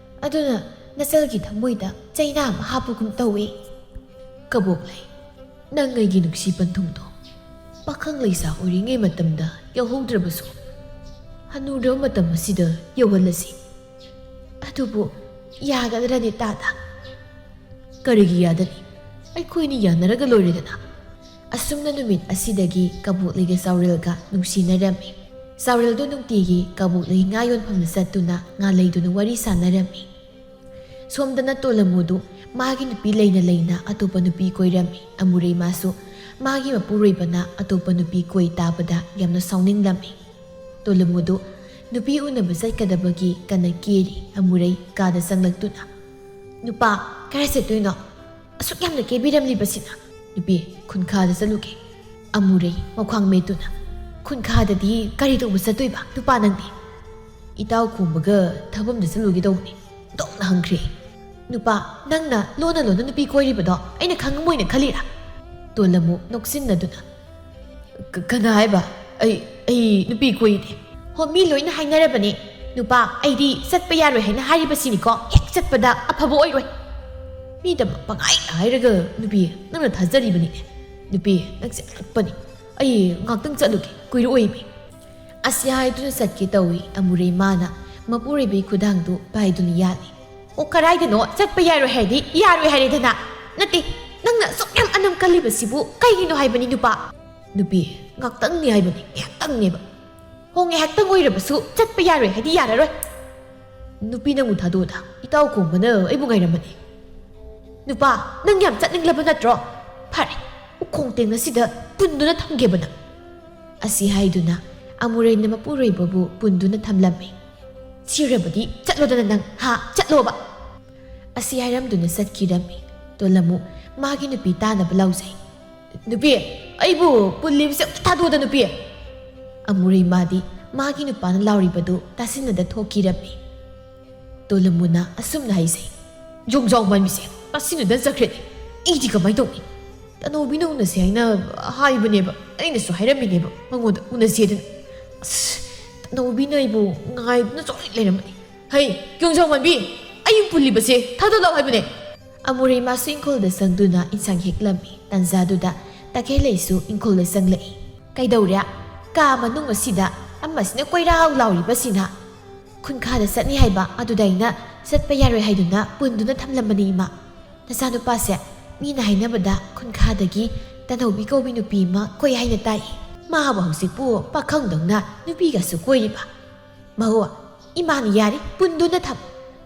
ꯑꯗꯨꯅ ꯅꯆꯜꯒꯤ ꯊꯃꯣꯏꯗ ꯆꯩꯅꯥ ꯑꯃ ꯍꯥꯞꯄꯒꯨꯝ ꯇꯧꯏ꯫" "ꯀꯕꯣꯛꯂꯩ, ꯅꯪ ꯑꯩꯒꯤ ꯅꯨꯡꯁꯤ ꯄꯟꯊꯨꯡꯗꯣ ꯄꯥꯈꯪ ꯂꯩꯁꯥ ꯑꯣꯏꯔꯤꯉꯩ ꯃꯇꯝꯗ ꯌꯧꯍꯧꯗ꯭ꯔꯕꯁꯨ, ꯍꯅꯨꯔꯕ ꯃꯇꯝ ꯑꯁꯤꯗ ꯌꯧꯍꯜꯂꯁꯤ꯫" "ꯑꯗꯨꯕꯨ ꯌꯥꯒꯗ꯭ꯔꯅꯦ ꯇꯥꯗ?" "ꯀꯔꯤꯒꯤ ꯌꯥꯗꯅꯤ? ꯑꯩꯈꯣꯏꯅꯤ ꯌꯥꯅꯔꯒ ꯂꯣꯏꯔꯦꯗꯅ꯫" ꯑꯁꯨꯝꯅ ꯅꯨꯃꯤꯠ ꯑꯁꯤꯗꯒꯤ ꯀꯕꯣꯛꯂꯩꯒ ꯆꯥꯎꯔꯦꯜꯒ ꯅꯨꯡꯁꯤꯅꯔꯝꯃꯤ꯫ ꯆꯥꯎꯔꯦꯜꯗꯨ ꯅꯨꯡꯇꯤꯒꯤ ꯀꯕꯣꯛꯂꯩ ꯉꯥ ꯌꯣꯟꯐꯝꯗ ꯆꯠꯇꯨꯅ ꯉꯥ ꯂꯩꯗꯨꯅ ꯋꯥꯔꯤ ꯁꯥꯟꯅꯔꯝꯃꯤ꯫ ꯁꯣꯝꯗꯅ ꯇꯣꯂꯃꯨꯗꯨ ꯃꯥꯒꯤ ꯅꯨꯄꯤ ꯂꯩꯅ ꯂꯩꯅ ꯑꯇꯣꯞꯄ ꯅꯨꯄꯤ ꯀꯣꯏꯔꯝꯃꯤ꯫ ꯑꯃꯨꯔꯩ ꯃꯥꯁꯨ ꯃꯥꯒꯤ ꯃꯄꯨꯔꯣꯏꯕꯅ ꯑꯇꯣꯞꯄ ꯅꯨꯄꯤ ꯀꯣꯏ ꯇꯥꯕꯗ ꯌꯥꯝꯅ ꯁꯥꯎꯅꯤꯡꯂꯝꯃꯤ꯫ ꯇꯣꯂꯃꯨꯗꯨ ꯅꯨꯄꯤ ꯎꯅꯕ ꯆꯠꯀꯗꯕꯒꯤ ꯀꯟꯅ ꯀꯦꯔꯤ꯫ ꯑꯃꯨꯔꯩ ꯀꯥꯗ ꯆꯪꯂꯛꯇꯨꯅ, "ꯅꯨꯄꯥ, ꯀꯥꯏ ꯆꯠꯇꯣꯏꯅꯣ? ꯑꯁꯨꯛ ꯌꯥꯝꯅ ꯀꯦꯕꯤꯔꯝꯂꯤꯕꯁꯤꯅ?" "ꯅꯨꯄꯤ, ꯈꯨꯟꯈꯥꯗ ꯆꯠꯂꯨꯒꯦ꯫" ꯑꯃꯨꯔꯩ ꯃꯈ꯭ꯋꯥꯡ ꯃꯦꯠꯇꯨꯅ, "ꯈꯨꯟꯈꯥꯗꯗꯤ ꯀꯔꯤ ꯇꯧꯕ ꯆꯠꯇꯣꯏꯕ ꯅꯨꯄꯥ ꯅꯪꯗꯤ?" "ꯏꯇꯥꯎ ꯈꯣꯝꯕꯒ ꯊꯕꯛ ꯑꯃꯗ ꯆꯠꯂꯨꯒꯦ ꯇꯧꯕꯅꯤ꯫" ꯗꯣꯡꯅ ꯍꯪꯈ꯭ꯔꯦ꯫ "ꯅꯨꯄꯥ, ꯅꯪꯅ ꯂꯣꯟꯅ ꯂꯣꯟꯅ ꯅꯨꯄꯤ ꯀꯣꯏꯔꯤꯕꯗꯣ ꯑꯩꯅ ꯈꯪꯉꯝꯃꯣꯏꯅ ꯈꯜꯂꯤꯔꯥ?" ꯇꯣꯂꯃꯨ ꯅꯣꯛꯁꯤꯟꯅꯗꯨꯅ, "ꯀ-, ꯀꯅꯥ ꯍꯥꯏꯕ? ꯑꯩ, ꯑꯩ ꯅꯨꯄꯤ ꯀꯣꯏꯗꯦ꯫" "ꯍꯣ, ꯃꯤ ꯂꯣꯏꯅ ꯍꯥꯏꯅꯔꯕꯅꯦ꯫ ꯅꯨꯄꯥ, ꯑꯩꯗꯤ ꯆꯠꯄ ꯌꯥꯔꯣꯏ ꯍꯥꯏꯅ ꯍꯥꯏꯔꯤꯕꯁꯤꯅꯤꯀꯣ, ꯍꯦꯛ ꯆꯠꯄꯗ ꯑꯐꯕ ꯑꯣꯏꯔꯣꯏ꯫" "ꯃꯤꯗ ꯄꯪꯍꯥꯏ ꯍꯥꯏꯔꯒ ꯅꯨꯄꯤ, ꯅꯪꯅ ꯊꯥꯖꯔꯤꯕꯅꯤꯅꯦ꯫ ꯅꯨꯄꯤ, ꯅꯪꯁꯦ ꯑꯉꯛꯄꯅꯤ꯫ ꯑꯩ ꯉꯥꯛꯇꯪ ꯆꯠꯂꯨꯒꯦ, ꯀꯨꯏꯔꯛꯑꯣꯏꯃꯤ꯫" ꯑꯁꯤ ꯍꯥꯏꯗꯨꯅ ꯆꯠꯀꯦ ꯇꯧꯏ꯫ ꯑꯃꯨꯔꯩ ꯃꯥꯅ ꯃꯄꯨꯔꯣꯏꯕꯒꯤ ꯈꯨꯗꯥꯡꯗꯨ ꯄꯥꯏꯗꯨꯅ ꯌꯥꯜꯂꯤ꯫ "ꯑꯣ, ꯀꯔꯥꯏꯗꯅꯣ? ꯆꯠꯄ ꯌꯥꯔꯣꯏ ꯍꯥꯏꯔꯗꯤ ꯌꯥꯔꯣꯏ ꯍꯥꯏꯔꯦꯗꯅ꯫ ꯅꯠꯇꯦ, ꯅꯪꯅ ꯑꯁꯨꯛ ꯌꯥꯝ ꯑꯅꯝ ꯀꯜꯂꯤꯕꯁꯤꯕꯨ ꯀꯩꯒꯤꯅꯣ ꯍꯥꯏꯕꯅꯤ ꯅꯨꯄꯥ?" "ꯅꯨꯄꯤ, ꯉꯥꯛꯇꯪꯅꯤ ꯍꯥꯏꯕꯅꯤ, ꯉꯥꯏꯍꯥꯛꯇꯪꯅꯦꯕ꯫" "ꯍꯣ, ꯉꯥꯏꯍꯥꯛꯇꯪ ꯑꯣꯏꯔꯕꯁꯨ ꯆꯠꯄ ꯌꯥꯔꯣꯏ ꯍꯥꯏꯗꯤ ꯌꯥꯔꯔꯣꯏ꯫" "ꯅꯨꯄꯤ ꯅꯪꯕꯨ ꯊꯥꯗꯣꯛꯑꯣꯗ, ꯏꯇꯥꯎ ꯈꯣꯝꯕꯅ ꯑꯩꯕꯨ ꯉꯥꯏꯔꯝꯕꯅꯤ꯫ ꯅꯨꯄꯥ, ꯅꯪ ꯌꯥꯝ ꯆꯠꯅꯤꯡꯂꯕ ꯅꯠꯇ꯭ꯔꯣ? ꯐꯔꯦ, ꯎꯈꯣꯡ ꯇꯦꯡ ꯑꯁꯤꯗ ꯄꯨꯟꯗꯨꯅ ꯊꯝꯒꯦꯕ ꯅꯪ"꯫ ꯑꯁꯤ ꯍꯥꯏꯗꯨꯅ ꯑꯃꯨꯔꯩꯅ ꯃꯄꯨꯔꯣꯏꯕꯕꯨ ꯄꯨꯟꯗꯨꯅ ꯊꯝꯂꯝꯃꯤ꯫ "ꯁꯤꯔꯕꯗꯤ ꯆꯠꯂꯣꯗꯅ ꯅꯪ, ꯍꯥ, ꯆꯠꯂꯣꯕ!" ꯑꯁꯤ ꯍꯥꯏꯔꯝꯗꯨꯅ ꯆꯠꯈꯤꯔꯝꯃꯤ꯫ ꯇꯣꯂꯝꯃꯨ ꯃꯥꯒꯤ ꯅꯨꯄꯤ ꯇꯥꯅꯕ ꯂꯥꯎꯖꯩ꯫ "ꯅꯨꯄꯤ, ꯑꯩꯕꯨ ꯄꯨꯜꯂꯤꯕꯁꯦ ꯑꯝꯇ ꯊꯥꯗꯣꯛꯑꯣꯗ, ꯅꯨꯄꯤ!" ꯑꯃꯨꯔꯩ ꯃꯥꯗꯤ ꯃꯥꯒꯤ ꯅꯨꯄꯥꯅ ꯂꯥꯎꯔꯤꯕꯗꯨ ꯇꯥꯁꯤꯟꯅꯗ ꯊꯣꯛꯈꯤꯔꯝꯃꯤ꯫ ꯇꯣꯂꯝꯃꯨꯅ ꯑꯁꯨꯝꯅ ꯍꯥꯏꯖꯩ꯫ "ꯌꯣꯡꯖꯥꯎ ꯃꯥꯟꯕꯤꯁꯦ ꯇꯥꯁꯤꯟꯅꯗ ꯆꯠꯈ꯭ꯔꯦꯅꯦ꯫ ꯑꯩꯗꯤ ꯀꯃꯥꯏ ꯇꯧꯅꯤ? ꯇꯅꯧꯕꯤꯅ ꯎꯅꯁꯦ ꯍꯥꯏꯅ ꯍꯥꯏꯕꯅꯦꯕ, ꯑꯩꯅꯁꯨ ꯍꯥꯏꯔꯝꯃꯤꯅꯦꯕ ꯃꯉꯣꯟꯗ ꯎꯅꯁꯦꯗꯅ꯫ ꯑꯁ, ꯇꯅꯧꯕꯤꯅ ꯑꯩꯕꯨ ꯉꯥꯏꯗꯨꯅ ꯆꯣꯠꯂꯤ ꯂꯩꯔꯝꯃꯅꯤ꯫ ꯍꯩ, ꯌꯣꯡꯖꯥꯎ ꯃꯥꯟꯕꯤ, ꯑꯩꯕꯨ ꯄꯨꯜꯂꯤꯕꯁꯦ ꯊꯥꯗꯣꯛꯂꯛꯑꯣ ꯍꯥꯏꯕꯅꯦ!" ꯑꯃꯨꯔꯩ ꯃꯥꯁꯨ ꯏꯪꯈꯣꯜꯗ ꯆꯪꯗꯨꯅ ꯏꯟꯁꯥꯡ ꯍꯦꯛꯂꯝꯃꯤ꯫ ꯇꯥꯟꯖꯥꯗꯨꯗ ꯇꯈꯦꯜꯂꯩꯁꯨ ꯏꯪꯈꯣꯜꯗ ꯆꯪꯂꯛꯏ꯫ "ꯀꯩꯗꯧꯔꯦ? ꯀꯥ ꯃꯅꯨꯡ ꯑꯁꯤꯗ ꯑꯃꯁꯤꯅ ꯀꯣꯏꯔꯥꯎ ꯂꯥꯎꯔꯤꯕꯁꯤꯅ?" "ꯈꯨꯟꯈꯥꯗ ꯆꯠꯅꯤ ꯍꯥꯏꯕ, ꯑꯗꯨꯗ ꯑꯩꯅ ꯆꯠꯄ ꯌꯥꯔꯣꯏ ꯍꯥꯏꯗꯨꯅ ꯄꯨꯟꯗꯨꯅ ꯊꯝꯂꯝꯕꯅꯤ, ꯏꯃꯥ꯫ ꯅꯆꯥꯅꯨꯄꯥꯁꯦ ꯃꯤꯅ ꯍꯥꯏꯅꯕꯗ ꯈꯨꯟꯈꯥꯗꯒꯤ ꯇꯅꯧꯕꯤ ꯀꯧꯕꯤ ꯅꯨꯄꯤ ꯑꯃ ꯀꯣꯏ ꯍꯥꯏꯅ ꯇꯥꯏ꯫ ꯃꯥꯕꯨ ꯍꯧꯖꯤꯛꯄꯨ ꯄꯥꯈꯪꯗꯧꯅ ꯅꯨꯄꯤꯒꯁꯨ ꯀꯣꯏꯔꯤꯕ꯫ ꯃꯍꯣ, ꯏꯃꯥꯅ ꯌꯥꯔꯤ, ꯄꯨꯟꯗꯨꯅ ꯊꯝ꯫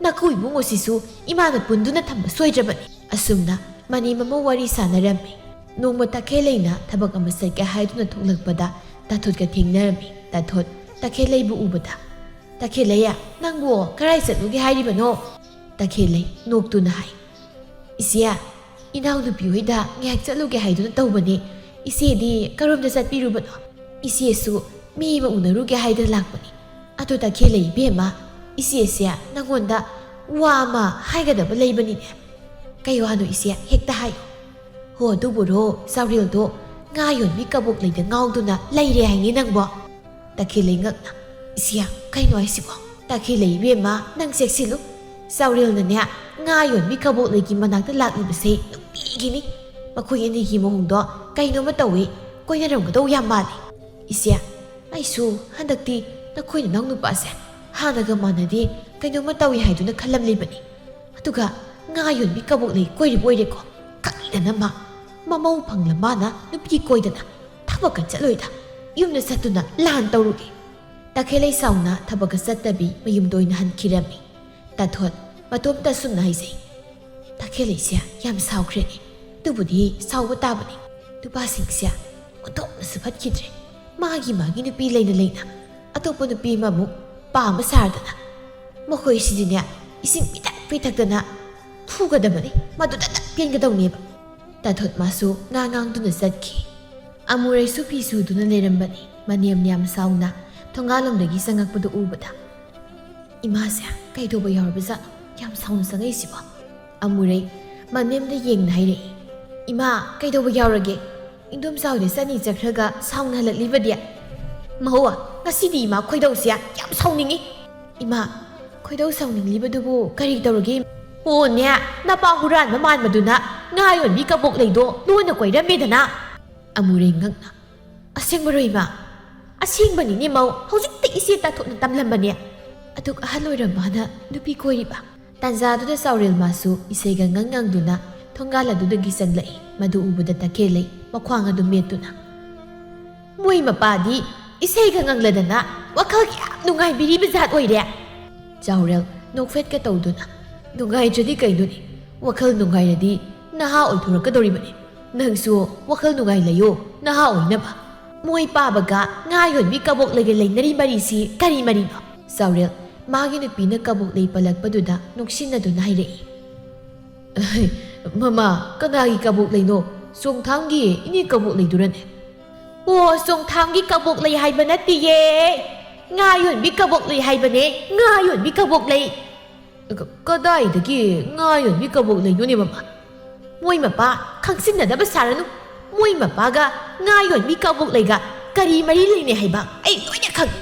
ꯅꯀꯨ ꯏꯕꯨꯡꯉꯣꯁꯤꯁꯨ ꯏꯃꯥꯅ ꯄꯨꯟꯗꯨꯅ ꯊꯝꯕ ꯁꯣꯏꯗ꯭ꯔꯕꯅꯤ"꯫ ꯑꯁꯨꯝꯅ ꯃꯅꯦꯝ ꯑꯃ ꯋꯥꯔꯤ ꯁꯥꯟꯅꯔꯝꯃꯤ꯫ ꯅꯣꯡꯃ ꯇꯈꯦꯜꯂꯩꯅ ꯊꯕꯛ ꯑꯃ ꯆꯠꯀꯦ ꯍꯥꯏꯗꯨꯅ ꯊꯣꯛꯂꯛꯄꯗ ꯇꯥꯊꯣꯠꯀ ꯊꯦꯡꯅꯔꯝꯃꯤ꯫ ꯇꯥꯊꯣꯠ ꯇꯈꯦꯜꯂꯩꯕꯨ ꯎꯕꯗ, "ꯇꯈꯦꯜꯂꯩ, ꯅꯪꯕꯨ ꯀꯔꯥꯏ ꯆꯠꯂꯨꯒꯦ ꯍꯥꯏꯔꯤꯕꯅꯣ?" ꯇꯈꯦꯜꯂꯩ ꯅꯣꯛꯇꯨꯅ ꯍꯥꯏ, "ꯏꯆꯦ, ꯏꯅꯥꯎꯅꯨꯄꯤ ꯍꯣꯏꯗ ꯉꯥꯏꯍꯥꯛ ꯆꯠꯂꯨꯒꯦ ꯍꯥꯏꯗꯨꯅ ꯇꯧꯕꯅꯤ꯫ ꯏꯆꯦꯗꯤ ꯀꯔꯣꯝꯗ ꯆꯠꯄꯤꯔꯨꯕꯅꯣ?" "ꯏꯆꯦꯁꯨ ꯃꯤ ꯑꯃ ꯎꯅꯔꯨꯒꯦ ꯍꯥꯏꯗꯅ ꯂꯥꯛꯄꯅꯤ꯫ ꯑꯗꯣ ꯇꯈꯦꯜꯂꯩ ꯏꯕꯦꯝꯃ, ꯏꯆꯦꯁꯦ ꯅꯪꯉꯣꯟꯗ ꯋꯥ ꯑꯃ ꯍꯥꯏꯒꯗꯕ ꯂꯩꯕꯅꯤꯅꯦ꯫" "ꯀꯩ ꯋꯥꯅꯣ ꯏꯆꯦ? ꯍꯦꯛꯇ ꯍꯥꯏꯌꯨ꯫" "ꯍꯣ, ꯑꯗꯨꯕꯨꯔꯣ, ꯆꯥꯎꯔꯦꯜꯗꯣ ꯉꯥ ꯌꯣꯟꯕꯤ ꯀꯕꯣꯛꯂꯩꯗ ꯉꯥꯎꯗꯨꯅ ꯂꯩꯔꯦ ꯍꯥꯏꯅꯦ ꯅꯪꯕꯣ?" ꯇꯈꯦꯜꯂꯩ ꯉꯛꯅ, "ꯏꯆꯦ, ꯀꯩꯅꯣ ꯍꯥꯏꯁꯤꯕꯣ?" "ꯇꯈꯦꯜꯂꯩ ꯏꯕꯦꯝꯃ, ꯅꯪ ꯆꯦꯛꯁꯤꯜꯂꯨ꯫ ꯆꯥꯎꯔꯦꯜꯅꯅꯦ, ꯉꯥ ꯌꯣꯟꯕꯤ ꯀꯕꯣꯛꯂꯩꯒꯤ ꯃꯅꯥꯛꯇ ꯂꯥꯛꯂꯤꯕꯁꯦ ꯅꯨꯡꯇꯤꯒꯤꯅꯤ꯫ ꯃꯈꯣꯏ ꯑꯅꯤꯒꯤ ꯃꯑꯣꯡꯗꯣ ꯀꯩꯅꯣꯝꯃ ꯇꯧꯏ, ꯀꯣꯏꯅꯔꯝꯒꯗꯧ ꯌꯥꯝ ꯃꯥꯜꯂꯤ꯫" "ꯏꯆꯦ, ꯑꯩꯁꯨ ꯍꯟꯗꯛꯇꯤ ꯅꯈꯣꯏ ꯅꯅꯥꯎ ꯅꯨꯄꯥꯁꯦ ꯍꯥꯟꯅꯒ ꯃꯥꯟꯅꯗꯦ, ꯀꯩꯅꯣꯝꯃ ꯇꯧꯏ ꯍꯥꯏꯗꯨꯅ ꯈꯜꯂꯝꯂꯤꯕꯅꯤ꯫ ꯑꯗꯨꯒ ꯉꯥ ꯌꯣꯟꯕꯤ ꯀꯕꯣꯛꯂꯩ ꯀꯣꯏꯔꯤꯕ ꯑꯣꯏꯔꯦꯀꯣ꯫ ꯀꯔꯤꯗꯅ ꯃꯥ, ꯃꯃꯧ ꯐꯪꯂ ꯃꯥꯅ ꯅꯨꯄꯤ ꯀꯣꯏꯗꯅ ꯊꯕꯛꯀ ꯆꯠꯂꯣꯏꯗ, ꯌꯨꯝꯗ ꯆꯠꯇꯨꯅ ꯂꯥꯟ ꯇꯧꯔꯨꯒꯦ꯫" ꯇꯈꯦꯜꯂꯩ ꯁꯥꯎꯅ ꯊꯕꯛꯀ ꯆꯠꯇꯕꯤ ꯃꯌꯨꯝꯗ ꯑꯣꯏꯅ ꯍꯟꯈꯤꯔꯝꯃꯤ꯫ ꯇꯥꯊꯣꯠ ꯃꯇꯣꯝꯇ ꯑꯁꯨꯝꯅ ꯍꯥꯏꯖꯩ꯫ ꯇꯈꯦꯜꯂꯩꯁꯦ ꯌꯥꯝ ꯁꯥꯎꯈ꯭ꯔꯦꯅꯦ꯫ ꯑꯗꯨꯕꯨꯗꯤ ꯁꯥꯎꯕ ꯇꯥꯕꯅꯤ꯫ ꯅꯨꯄꯥꯁꯤꯡꯁꯦ ꯑꯣꯟꯊꯣꯛꯅꯁꯨ ꯐꯠꯈꯤꯗ꯭ꯔꯦ꯫ ꯃꯥꯒꯤ ꯃꯥꯒꯤ ꯅꯨꯄꯤ ꯂꯩꯅ ꯂꯩꯅ ꯑꯇꯣꯞꯄ ꯅꯨꯄꯤ ꯑꯃꯃꯨꯛ ꯄꯥꯝꯕ ꯁꯥꯔꯗꯅ꯫ ꯃꯈꯣꯏꯁꯤꯗꯤꯅꯦ, ꯏꯁꯤꯡ ꯄꯤꯊꯛ ꯄꯤꯊꯛꯇꯅ ꯐꯨꯒꯗꯕꯅꯤ꯫ ꯃꯗꯨꯗ ꯇꯠ ꯄꯦꯟꯒꯗꯧꯅꯦꯕ꯫ ꯇꯥꯊꯣꯠ ꯃꯥꯁꯨ ꯉꯥ ꯉꯥꯡꯗꯨꯅ ꯆꯠꯈꯤ꯫ ꯑꯃꯨꯔꯩꯁꯨ ꯐꯤ ꯁꯨꯗꯨꯅ ꯂꯩꯔꯝꯕꯅꯤ꯫ ꯃꯅꯦꯝ ꯌꯥꯝ ꯁꯥꯎꯅ ꯊꯣꯡꯒꯥꯜꯂꯣꯝꯗꯒꯤ ꯆꯪꯉꯛꯄꯗꯨ ꯎꯕꯗ, "ꯏꯃꯥꯁꯦ ꯀꯩꯗꯧꯕ ꯌꯥꯎꯔꯕꯖꯥꯠꯅꯣ? ꯌꯥꯝ ꯁꯥꯎꯅ ꯆꯪꯉꯛꯏꯁꯤꯕꯣ?" ꯑꯃꯨꯔꯩ ꯃꯅꯦꯝꯗ ꯌꯦꯡꯅ ꯍꯥꯏꯔꯛꯏ, "ꯏꯃꯥ, ꯀꯩꯗꯧꯕ ꯌꯥꯎꯔꯒꯦ? ꯏꯟꯗꯣꯝꯆꯥ ꯍꯣꯏꯗ ꯆꯠꯅꯤ ꯆꯠꯈ꯭ꯔꯒ ꯁꯥꯎꯅ ꯍꯜꯂꯛꯂꯤꯕꯗꯤ?" "ꯃꯍꯧ, ꯉꯁꯤꯗꯤ ꯏꯃꯥ ꯈꯣꯏꯗꯧꯁꯦ ꯌꯥꯝ ꯁꯥꯎꯅꯤꯡꯉꯤ꯫" "ꯏꯃꯥ, ꯈꯣꯏꯗꯧ ꯁꯥꯎꯅꯤꯡꯂꯤꯕꯗꯨꯕꯨ ꯀꯔꯤ ꯇꯧꯔꯒꯦ?" "ꯑꯣꯅꯦ, ꯅꯄꯥ ꯍꯨꯔꯥꯟꯕ ꯃꯥꯟꯕꯗꯨꯅ ꯉꯥ ꯌꯣꯟꯕꯤ ꯀꯕꯣꯛ ꯂꯩꯗꯣ ꯂꯣꯟꯅ ꯀꯣꯏꯔꯝꯃꯦꯗꯅ꯫" ꯑꯃꯨꯔꯩ ꯉꯛꯅ, "ꯑꯁꯦꯡꯕꯔꯣ ꯏꯃꯥ?" "ꯑꯁꯦꯡꯕꯅꯤꯅꯦ ꯃꯧ, ꯍꯧꯖꯤꯛꯇ ꯏꯆꯦ ꯇꯥꯊꯣꯛꯅ ꯇꯝꯂꯝꯕꯅꯦ꯫" ꯑꯗꯨꯛ ꯑꯍꯜ ꯑꯣꯏꯔꯝꯕꯅ ꯅꯨꯄꯤ ꯀꯣꯏꯔꯤꯕ? ꯇꯥꯟꯖꯥꯗꯨꯗ ꯆꯥꯎꯔꯦꯜ ꯃꯥꯁꯨ ꯏꯁꯩꯒ ꯉꯪ ꯉꯪꯗꯨꯅ ꯊꯣꯡꯒꯥꯜ ꯑꯗꯨꯗꯒꯤ ꯆꯪꯂꯛꯏ꯫ ꯃꯗꯨ ꯎꯕꯗ ꯇꯈꯦꯜꯂꯩ ꯃꯈ꯭ꯋꯥꯡ ꯑꯗꯨ ꯃꯦꯠꯇꯨꯅ, "ꯃꯣꯏ ꯃꯄꯥꯗꯤ ꯏꯁꯩꯒ ꯉꯪꯂꯗꯅ ꯋꯥꯈꯜ ꯌꯥꯝ ꯅꯨꯡꯉꯥꯏꯕꯤꯔꯤꯕ ꯖꯥꯠ ꯑꯣꯏꯔꯦ꯫" ꯆꯥꯎꯔꯦꯜ ꯅꯣꯛꯐꯦꯠꯀ ꯇꯧꯗꯨꯅ, "ꯅꯨꯡꯉꯥꯏꯇ꯭ꯔꯗꯤ ꯀꯩꯅꯣꯅꯦ? ꯋꯥꯈꯜ ꯅꯨꯡꯉꯥꯏꯔꯗꯤ ꯅꯍꯥ ꯑꯣꯏꯊꯣꯔꯛꯀꯗꯧꯔꯤꯕꯅꯤ꯫ ꯅꯪꯁꯨ ꯋꯥꯈꯜ ꯅꯨꯡꯉꯥꯏ ꯂꯩꯌꯣ, ꯅꯍꯥ ꯑꯣꯏꯅꯕ꯫" "ꯃꯣꯏ ꯄꯥꯕꯒ ꯉꯥ ꯌꯣꯟꯕꯤ ꯀꯕꯣꯛ ꯂꯩꯒ ꯂꯩꯅꯔꯤ ꯃꯔꯤꯁꯤ ꯀꯔꯤ ꯃꯔꯤꯅꯣ?" ꯆꯥꯎꯔꯦꯜ ꯃꯥꯒꯤ ꯅꯨꯄꯤꯅ ꯀꯕꯣꯛ ꯂꯩ ꯄꯜꯂꯛꯄꯗꯨꯗ ꯅꯣꯛꯁꯤꯟꯅꯗꯨꯅ ꯍꯥꯏꯔꯛꯏ꯫ "ꯑꯍꯩ, ꯃꯃꯥ, ꯀꯅꯥꯒꯤ ꯀꯕꯣꯛ ꯂꯩꯅꯣ? ꯆꯣꯡꯊꯥꯝꯒꯤ ꯏꯅꯦ ꯀꯕꯣꯛ ꯂꯩꯗꯨꯔꯅꯦ?" "ꯑꯣ, ꯆꯣꯡꯊꯥꯝꯒꯤ ꯀꯕꯣꯛ ꯂꯩ ꯍꯥꯏꯕ ꯅꯠꯇꯤꯌꯦ꯫ ꯉꯥ ꯌꯣꯟꯕꯤ ꯀꯕꯣꯛ ꯂꯩ ꯍꯥꯏꯕꯅꯦ, ꯉꯥ ꯌꯣꯟꯕꯤ ꯀꯕꯣꯛ ꯂꯩ꯫" "ꯀ-, ꯀꯗꯥꯏꯗꯒꯤ ꯉꯥ ꯌꯣꯟꯕꯤ ꯀꯕꯣꯛ ꯂꯩꯅꯣꯅꯦ, ꯃꯃꯥ?" "ꯃꯣꯏ ꯃꯄꯥ ꯈꯪꯁꯤꯟꯅꯗꯕ ꯁꯥꯔꯅꯨ꯫ ꯃꯣꯏ ꯃꯄꯥꯒ ꯉꯥ ꯌꯣꯟꯕꯤ ꯀꯕꯣꯛ ꯂꯩꯒ ꯀꯔꯤ ꯃꯔꯤ ꯂꯩꯅꯩ ꯍꯥꯏꯕ ꯑꯩ ꯂꯣꯏꯅ ꯈꯪꯏ꯫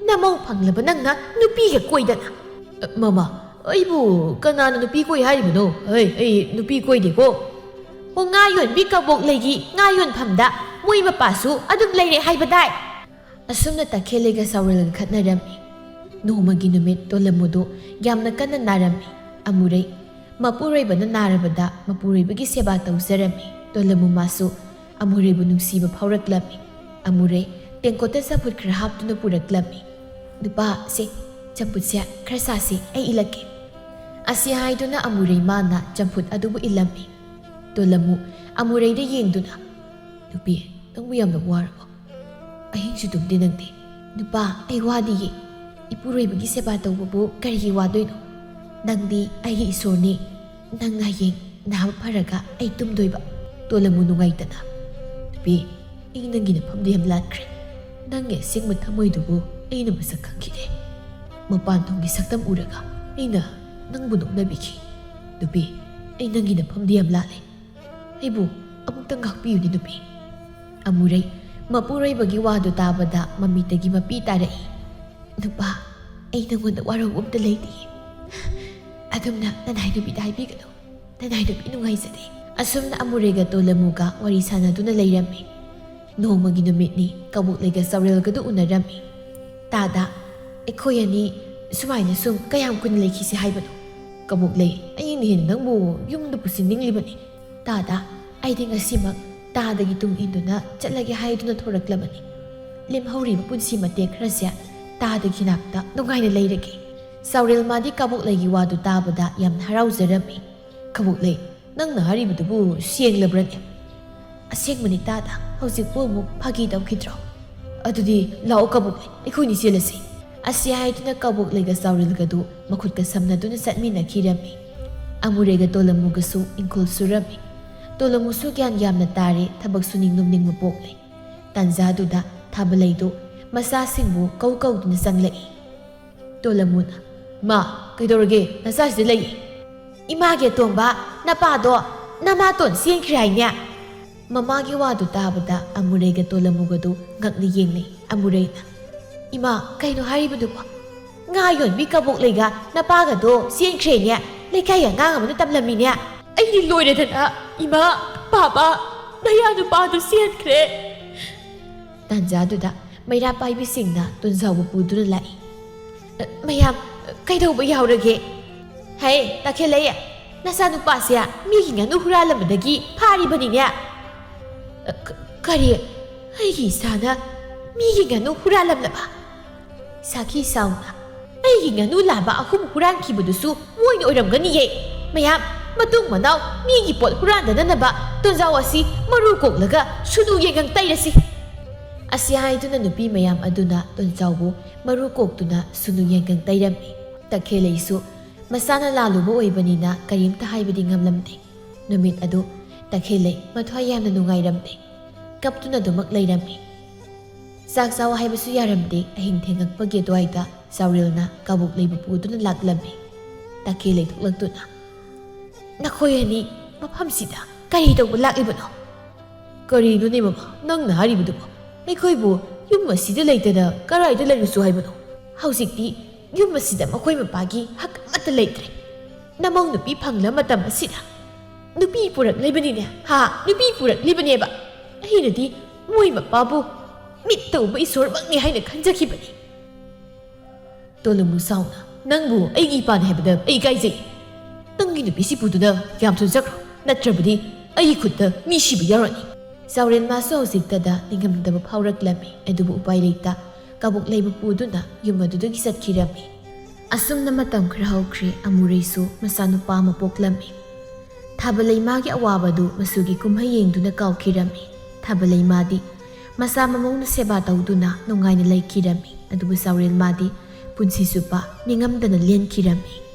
ꯅꯃꯧ ꯐꯪꯂꯕ ꯅꯪꯅ ꯅꯨꯄꯤꯒ ꯀꯣꯏꯗꯅ꯫" "ꯑ, ꯃꯃꯥ, ꯑꯩꯕꯨ ꯀꯅꯥꯅ ꯅꯨꯄꯤ ꯀꯣꯏ ꯍꯥꯏꯔꯤꯕꯅꯣ? ꯑꯩ, ꯑꯩ ꯅꯨꯄꯤ ꯀꯣꯏꯗꯦꯀꯣ꯫" "ꯑꯣ, ꯉꯥ ꯌꯣꯟꯕꯤ ꯀꯕꯣꯛ ꯂꯩꯒꯤ ꯉꯥ ꯌꯣꯟꯐꯝꯗ ꯃꯣꯏ ꯃꯄꯥꯁꯨ ꯑꯗꯨꯝ ꯂꯩꯔꯦ ꯍꯥꯏꯕꯗꯥꯏ?" ꯑꯁꯨꯝꯅ ꯇꯈꯦꯜꯂꯩꯒ ꯆꯥꯎꯔꯦꯜꯒ ꯈꯠꯅꯔꯝꯃꯤ꯫ ꯅꯣꯡꯃꯒꯤ ꯅꯨꯃꯤꯠ ꯇꯣꯂꯝꯃꯨꯗꯨ ꯌꯥꯝꯅ ꯀꯟꯅ ꯅꯥꯔꯝꯃꯤ꯫ ꯑꯃꯨꯔꯩ ꯃꯄꯨꯔꯣꯏꯕꯅ ꯅꯥꯔꯕꯗ ꯃꯄꯨꯔꯣꯏꯕꯒꯤ ꯁꯦꯕꯥ ꯇꯧꯖꯔꯝꯃꯤ꯫ ꯇꯣꯂꯝꯃꯨ ꯃꯥꯁꯨ ꯑꯃꯨꯔꯩꯕꯨ ꯅꯨꯡꯁꯤꯕ ꯐꯥꯎꯔꯛꯂꯝꯃꯤ꯫ ꯑꯃꯨꯔꯩ ꯇꯦꯡꯀꯣꯠꯇ ꯆꯝꯐꯨꯠ ꯈꯔ ꯍꯥꯞꯇꯨꯅ ꯄꯨꯔꯛꯂꯝꯃꯤ꯫ "ꯅꯨꯄꯥ, ꯁꯦ, "ꯆꯝꯐꯨꯠꯁꯦ ꯈꯔ ꯆꯥꯁꯤ, ꯑꯩ ꯏꯜꯂꯛꯀꯦ"꯫ ꯑꯁꯤ ꯍꯥꯏꯗꯨꯅ ꯑꯃꯨꯔꯩ ꯃꯥꯅ ꯆꯝꯐꯨꯠ ꯑꯗꯨꯕꯨ ꯏꯜꯂꯝꯃꯤ꯫ ꯇꯣꯂꯃꯨ ꯑꯃꯨꯔꯩꯗ ꯌꯦꯡꯗꯨꯅ, "ꯅꯨꯄꯤ, ꯅꯪꯕꯨ ꯌꯥꯝꯅ ꯋꯥꯔꯕꯣ? ꯑꯍꯤꯡꯁꯨ ꯇꯨꯝꯗꯦ ꯅꯪꯗꯤ?" "ꯅꯨꯄꯥ, ꯑꯩ ꯋꯥꯗꯤꯌꯦ꯫ ꯏꯄꯨꯔꯣꯏꯕꯒꯤ ꯁꯦꯕꯥ ꯇꯧꯕꯕꯨ ꯀꯔꯤꯒꯤ ꯋꯥꯗꯣꯏꯅꯣ? ꯅꯪꯗꯤ ꯑꯩꯒꯤ ꯏꯁꯣꯔꯅꯤ꯫ ꯅꯪꯅ ꯍꯌꯦꯡ ꯅꯥꯕ ꯐꯔꯒ ꯑꯩ ꯇꯨꯝꯗꯣꯏꯕ"꯫ ꯇꯣꯂꯃꯨ ꯅꯨꯡꯉꯥꯏꯇꯅ, "ꯅꯨꯄꯤ, ꯑꯩ ꯅꯪꯒꯤ ꯅꯐꯝꯗ ꯌꯥꯝ ꯂꯥꯟꯈ꯭ꯔꯦ꯫ ꯅꯪꯒꯤ ꯑꯁꯦꯡꯕ ꯊꯃꯣꯏꯗꯨꯕꯨ ꯑꯩꯅ ꯃꯁꯛ ꯈꯪꯈꯤꯗꯦ꯫ ꯃꯄꯥꯟ ꯊꯣꯡꯒꯤ ꯁꯛꯇꯝ ꯎꯔꯒ ꯑꯩꯅ ꯅꯪꯕꯨ ꯅꯣꯛꯅꯕꯤꯈꯤ꯫ ꯅꯨꯄꯤ, ꯑꯩ ꯅꯪꯒꯤ ꯅꯐꯝꯗ ꯌꯥꯝ ꯂꯥꯜꯂꯦ꯫ ꯑꯩꯕꯨ ꯑꯃꯨꯛꯇ ꯉꯥꯛꯄꯤꯌꯨꯅꯦ ꯅꯨꯄꯤ"꯫ ꯑꯃꯨꯔꯩ ꯃꯄꯨꯔꯣꯏꯕꯒꯤ ꯋꯥꯗꯨ ꯇꯥꯕꯗ ꯃꯃꯤꯠꯇꯒꯤ ꯃꯄꯤ ꯇꯥꯔꯛꯏ꯫ "ꯅꯨꯄꯥ, ꯑꯩ ꯅꯪꯉꯣꯟꯗ ꯋꯥꯔꯧꯕ ꯑꯝꯇ ꯂꯩꯇꯦ꯫ ꯑꯗꯨꯝꯅ ꯅꯅꯥꯏ ꯅꯨꯄꯤꯗ ꯍꯥꯏꯕꯤꯒꯅꯨ꯫ ꯅꯅꯥꯏ ꯅꯨꯄꯤ ꯅꯨꯡꯉꯥꯏꯖꯗꯦ"꯫ ꯑꯁꯨꯝꯅ ꯑꯃꯨꯔꯩꯒ ꯇꯣꯂꯃꯨꯒ ꯋꯥꯔꯤ ꯁꯥꯟꯅꯗꯨꯅ ꯂꯩꯔꯝꯃꯤ꯫ ꯅꯣꯡꯃꯒꯤ ꯅꯨꯃꯤꯠꯅꯤ꯫ ꯀꯕꯣꯛꯂꯩꯒ ꯆꯥꯎꯔꯦꯜꯒꯗꯨ ꯎꯅꯔꯝꯃꯤ꯫ "ꯇꯥꯗ, ꯑꯩꯈꯣꯏ ꯑꯅꯤ ꯁꯨꯃꯥꯏꯅ ꯁꯨꯝ ꯀꯌꯥꯝ ꯀꯨꯏꯅ ꯂꯩꯈꯤꯁꯤ ꯍꯥꯏꯕꯅꯣ?" "ꯀꯕꯣꯛꯂꯩ, ꯑꯩꯅ ꯍꯦꯟꯅ ꯅꯪꯕꯨ ꯌꯨꯝꯗ ꯄꯨꯁꯤꯟꯅꯤꯡꯂꯤꯕꯅꯤ꯫ ꯇꯥꯗ, ꯑꯩꯗꯤ ꯉꯁꯤꯃꯛ ꯇꯥꯗꯒꯤ ꯇꯨꯡ ꯏꯟꯗꯨꯅ ꯆꯠꯂꯒꯦ ꯍꯥꯏꯗꯨꯅ ꯊꯣꯔꯛꯂꯕꯅꯤ꯫ ꯂꯦꯝꯍꯧꯔꯤꯕ ꯄꯨꯟꯁꯤ ꯃꯇꯦꯛ ꯈꯔꯁꯦ ꯇꯥꯗꯒꯤ ꯅꯥꯛꯇ ꯅꯨꯡꯉꯥꯏꯅ ꯂꯩꯔꯒꯦ"꯫ ꯆꯥꯎꯔꯦꯜ ꯃꯥꯗꯤ ꯀꯕꯣꯛꯂꯩꯒꯤ ꯋꯥꯗꯨ ꯇꯥꯕꯗ ꯌꯥꯝꯅ ꯍꯔꯥꯎꯖꯔꯝꯃꯤ꯫ "ꯀꯕꯣꯛꯂꯩ, ꯅꯪꯅ ꯍꯥꯏꯔꯤꯕꯗꯨꯕꯨ ꯁꯦꯡꯂꯕ꯭ꯔꯅꯦ?" "ꯑꯁꯦꯡꯕꯅꯤ ꯇꯥꯗ, ꯍꯧꯖꯤꯛꯄꯨ ꯑꯃꯨꯛ ꯐꯥꯒꯤ ꯇꯧꯈꯤꯗ꯭ꯔꯣ?" "ꯑꯗꯨꯗꯤ ꯂꯥꯛꯑꯣ ꯀꯕꯣꯛꯂꯩ, ꯑꯩꯈꯣꯏꯅꯤ ꯆꯦꯜꯂꯁꯤ"꯫ ꯑꯁꯤ ꯍꯥꯏꯗꯨꯅ ꯀꯕꯣꯛꯂꯩꯒ ꯆꯥꯎꯔꯦꯜꯒꯗꯨ ꯃꯈꯨꯠꯀ ꯁꯝꯅꯗꯨꯅ ꯆꯠꯃꯤꯟꯅꯈꯤꯔꯝꯃꯤ꯫ ꯑꯃꯨꯔꯩꯒ ꯇꯣꯂꯃꯨꯒꯁꯨ ꯏꯪꯈꯣꯜ ꯁꯨꯔꯝꯃꯤ꯫ ꯇꯣꯂꯃꯨꯁꯨ ꯒ꯭ꯌꯥꯟ ꯌꯥꯝꯅ ꯇꯥꯔꯦ, ꯊꯕꯛ ꯁꯨꯅꯤꯡ ꯅꯣꯝꯅꯤꯡꯕ ꯄꯣꯛꯂꯦ꯫ ꯇꯥꯟꯖꯥꯗꯨꯗ ꯊꯥꯕꯂꯩꯗꯨ ꯃꯆꯥꯁꯤꯡꯕꯨ ꯀꯧ ꯀꯧꯗꯨꯅ ꯆꯪꯂꯛꯏ꯫ ꯇꯣꯂꯃꯨꯅ, "ꯃꯥ, ꯀꯩꯗꯧꯔꯒꯦ? ꯅꯆꯥꯁꯤꯗ ꯂꯩꯌꯦ"꯫ "ꯏꯃꯥꯒꯤ ꯑꯇꯣꯝꯕ, ꯅꯄꯥꯗꯣ ꯅꯃꯥꯇꯣꯟ ꯆꯦꯟꯈ꯭ꯔꯦ ꯍꯥꯏꯅꯦ"꯫ ꯃꯃꯥꯒꯤ ꯋꯥꯗꯨ ꯇꯥꯕꯗ ꯑꯃꯨꯔꯩꯒ ꯇꯣꯂꯃꯨꯒꯗꯨ ꯉꯛꯅ ꯌꯦꯡꯅꯩ꯫ ꯑꯃꯨꯔꯩꯅ, "ꯏꯃꯥ, ꯀꯩꯅꯣ ꯍꯥꯏꯔꯤꯕꯗꯨꯕꯣ? ꯉꯥ ꯌꯣꯟꯕꯤ ꯀꯕꯣꯛꯂꯩꯒ ꯅꯄꯥꯒꯗꯣ ꯆꯦꯟꯈ꯭ꯔꯦꯅꯦ, ꯂꯩꯀꯥꯏꯒꯤ ꯑꯉꯥꯡ ꯑꯃꯅ ꯇꯝꯂꯝꯃꯤꯅꯦ"꯫ "ꯑꯩꯗꯤ ꯂꯣꯏꯔꯦꯗꯅ, ꯏꯃꯥ, ꯄꯥꯕ, ꯅꯌꯥ ꯅꯨꯄꯥꯗꯨ ꯆꯦꯟꯈ꯭ꯔꯦ"꯫ ꯇꯥꯟꯖꯥꯗꯨꯗ ꯃꯩꯔꯥ ꯄꯥꯏꯕꯤꯁꯤꯡꯅ ꯇꯨꯟꯖꯥꯎꯕ ꯄꯨꯗꯨꯅ ꯂꯥꯛꯏ꯫ "ꯃꯌꯥꯝ, ꯀꯩꯗꯧꯕ ꯌꯥꯎꯔꯒꯦ?" "ꯍꯩ, ꯇꯈꯦꯜꯂꯩ, ꯅꯆꯥꯅꯨꯄꯥꯁꯦ ꯃꯤꯒꯤ ꯉꯥꯅꯨ ꯍꯨꯔꯥꯜꯂꯝꯕꯗꯒꯤ ꯐꯥꯔꯤꯕꯅꯤꯅꯦ"꯫ "ꯀ-, ꯀꯔꯤ? ꯑꯩꯒꯤ ꯏꯆꯥꯅ ꯃꯤꯒꯤ ꯉꯥꯅꯨ ꯍꯨꯔꯥꯜꯂꯝꯂꯕ?" ꯁꯥꯈꯤ ꯁꯥꯎꯅ, "ꯑꯩ ꯑꯩꯒꯤ ꯉꯥꯅꯨ ꯂꯥꯕ ꯑꯍꯨꯝ ꯍꯨꯔꯥꯟꯈꯤꯕꯗꯨꯁꯨ ꯃꯣꯏꯅ ꯑꯣꯏꯔꯝꯒꯅꯤꯌꯦ꯫ ꯃꯌꯥꯝ, ꯃꯇꯨꯡ ꯃꯅꯥꯎ ꯃꯤꯒꯤ ꯄꯣꯠ ꯍꯨꯔꯥꯟꯗꯅꯅꯕ ꯇꯣꯟꯖꯥꯎ ꯑꯁꯤ ꯃꯔꯨ ꯀꯣꯛꯂꯒ ꯁꯨꯅꯨ ꯌꯦꯡꯒꯪ ꯇꯩꯔꯁꯤ꯫ ꯑꯁꯤ ꯍꯥꯏꯗꯨꯅ ꯅꯨꯄꯤ ꯃꯌꯥꯝ ꯑꯗꯨꯅ ꯇꯣꯟꯖꯥꯎꯕꯨ ꯃꯔꯨ ꯀꯣꯛꯇꯨꯅ ꯁꯨꯅꯨ ꯌꯦꯡꯒꯪ ꯇꯩꯔꯝꯃꯤ꯫ ꯇꯈꯦꯜꯂꯩꯁꯨ ꯃꯁꯥꯅ ꯂꯥꯜꯂꯨꯕ ꯑꯣꯏꯕꯅꯤꯅ ꯀꯔꯤꯝꯇ ꯍꯥꯏꯕꯗꯤ ꯉꯝꯂꯝꯗꯦ꯫ ꯅꯨꯃꯤꯠ ꯑꯗꯨ ꯇꯈꯦꯜꯂꯩ ꯃꯊ꯭ꯋꯥꯏ ꯌꯥꯝꯅ ꯅꯨꯡꯉꯥꯏꯔꯝꯗꯦ꯫ ꯀꯞꯇꯨꯅ ꯑꯗꯨꯃꯛ ꯂꯩꯔꯝꯃꯤ꯫ ꯆꯥꯛ ꯆꯥꯎ ꯍꯥꯏꯕꯁꯨ ꯌꯥꯔꯝꯗꯦ꯫ ꯑꯍꯤꯡ ꯊꯦꯡꯉꯛꯄꯒꯤ ꯑꯗꯨꯋꯥꯏꯗ ꯆꯥꯎꯔꯦꯜꯅ ꯀꯕꯣꯛ ꯂꯩꯕ ꯄꯨꯗꯨꯅ ꯂꯥꯛꯂꯝꯃꯤ꯫ ꯇꯈꯦꯜꯂꯩ ꯊꯣꯛꯂꯛꯇꯨꯅ, "ꯅꯈꯣꯏ ꯑꯅꯤ ꯃꯐꯝꯁꯤꯗ ꯀꯔꯤ ꯇꯧꯕ ꯂꯥꯛꯂꯤꯕꯅꯣ?" "ꯀꯔꯤꯅꯣꯅꯦ ꯃꯃꯥ, ꯅꯪꯅ ꯍꯥꯏꯔꯤꯕꯗꯨꯕꯣ? ꯑꯩꯈꯣꯏꯕꯨ ꯌꯨꯝ ꯑꯁꯤꯗ ꯂꯩꯇꯅ ꯀꯔꯥꯏꯗ ꯂꯩꯔꯨꯁꯨ ꯍꯥꯏꯕꯅꯣ? ꯍꯧꯖꯤꯛꯇꯤ ꯌꯨꯝ ꯑꯁꯤꯗ ꯃꯈꯣꯏ ꯃꯄꯥꯒꯤ ꯍꯛ ꯑꯃꯠꯇ ꯂꯩꯇ꯭ꯔꯦ꯫ ꯅꯃꯧ ꯅꯨꯄꯤ ꯐꯪꯂ ꯃꯇꯝ ꯑꯁꯤꯗ ꯅꯨꯄꯤ ꯄꯨꯔꯛꯂꯤꯕꯅꯤꯅꯦ꯫ ꯍꯥ, ꯅꯨꯄꯤ ꯄꯨꯔꯛꯂꯤꯕꯅꯦꯕ꯫ ꯑꯩꯅꯗꯤ ꯃꯣꯏ ꯃꯄꯥꯕꯨ ꯃꯤꯠꯇ ꯎꯕ ꯏꯁꯣꯔꯃꯛꯅꯤ ꯍꯥꯏꯅ ꯈꯟꯖꯈꯤꯕꯅꯤ꯫" ꯇꯣꯂꯨꯃꯨ ꯁꯥꯎꯅ, "ꯅꯪꯕꯨ ꯑꯩꯒꯤ ꯏꯄꯥꯅꯤ ꯍꯥꯏꯕꯗ ꯑꯩ ꯏꯀꯥꯏꯖꯩ꯫ ꯅꯪꯒꯤ ꯅꯨꯄꯤꯁꯤ ꯄꯨꯗꯨꯅ ꯌꯥꯝ ꯊꯨꯅ ꯆꯠꯈ꯭ꯔꯣ, ꯅꯠꯇ꯭ꯔꯕꯗꯤ ꯑꯩꯒꯤ ꯈꯨꯠꯇ ꯃꯤ ꯁꯤꯕ ꯌꯥꯎꯔꯅꯤ꯫" ꯆꯥꯎꯔꯦꯟ ꯃꯥꯁꯨ ꯍꯧꯖꯤꯛꯇꯗ ꯅꯤꯡꯉꯝꯗꯕ ꯐꯥꯎꯔꯛꯂꯝꯃꯤ꯫ ꯑꯗꯨꯕꯨ ꯎꯄꯥꯏ ꯂꯩꯇ ꯀꯕꯣꯛ ꯂꯩꯕ ꯄꯨꯗꯨꯅ ꯌꯨꯝ ꯑꯗꯨꯗꯒꯤ ꯆꯠꯈꯤꯔꯝꯃꯤ꯫ ꯑꯁꯨꯝꯅ ꯃꯇꯝ ꯈꯔ ꯍꯧꯈ꯭ꯔꯦ꯫ ꯑꯃꯨꯔꯩꯁꯨ ꯃꯆꯥꯅꯨꯄꯥ ꯑꯃ ꯄꯣꯛꯂꯝꯃꯤ꯫ ꯊꯥꯕꯂꯩꯃꯥꯒꯤ ꯑꯋꯥꯕꯗꯨ ꯃꯆꯨꯒꯤ ꯀꯨꯝꯍꯩ ꯌꯦꯡꯗꯨꯅ ꯀꯥꯎꯈꯤꯔꯝꯃꯤ꯫ ꯊꯥꯕꯂꯩꯃꯥꯗꯤ ꯃꯆꯥ ꯃꯃꯧꯅ ꯁꯦꯕꯥ ꯇꯧꯗꯨꯅ ꯅꯨꯡꯉꯥꯏꯅ ꯂꯩꯈꯤꯔꯝꯃꯤ꯫ ꯑꯗꯨꯕꯨ ꯆꯥꯎꯔꯦꯜꯃꯥꯗꯤ ꯄꯨꯟꯁꯤ ꯆꯨꯞꯄ ꯅꯤꯡꯉꯝꯗꯅ ꯂꯦꯟꯈꯤꯔꯝꯃꯤ꯫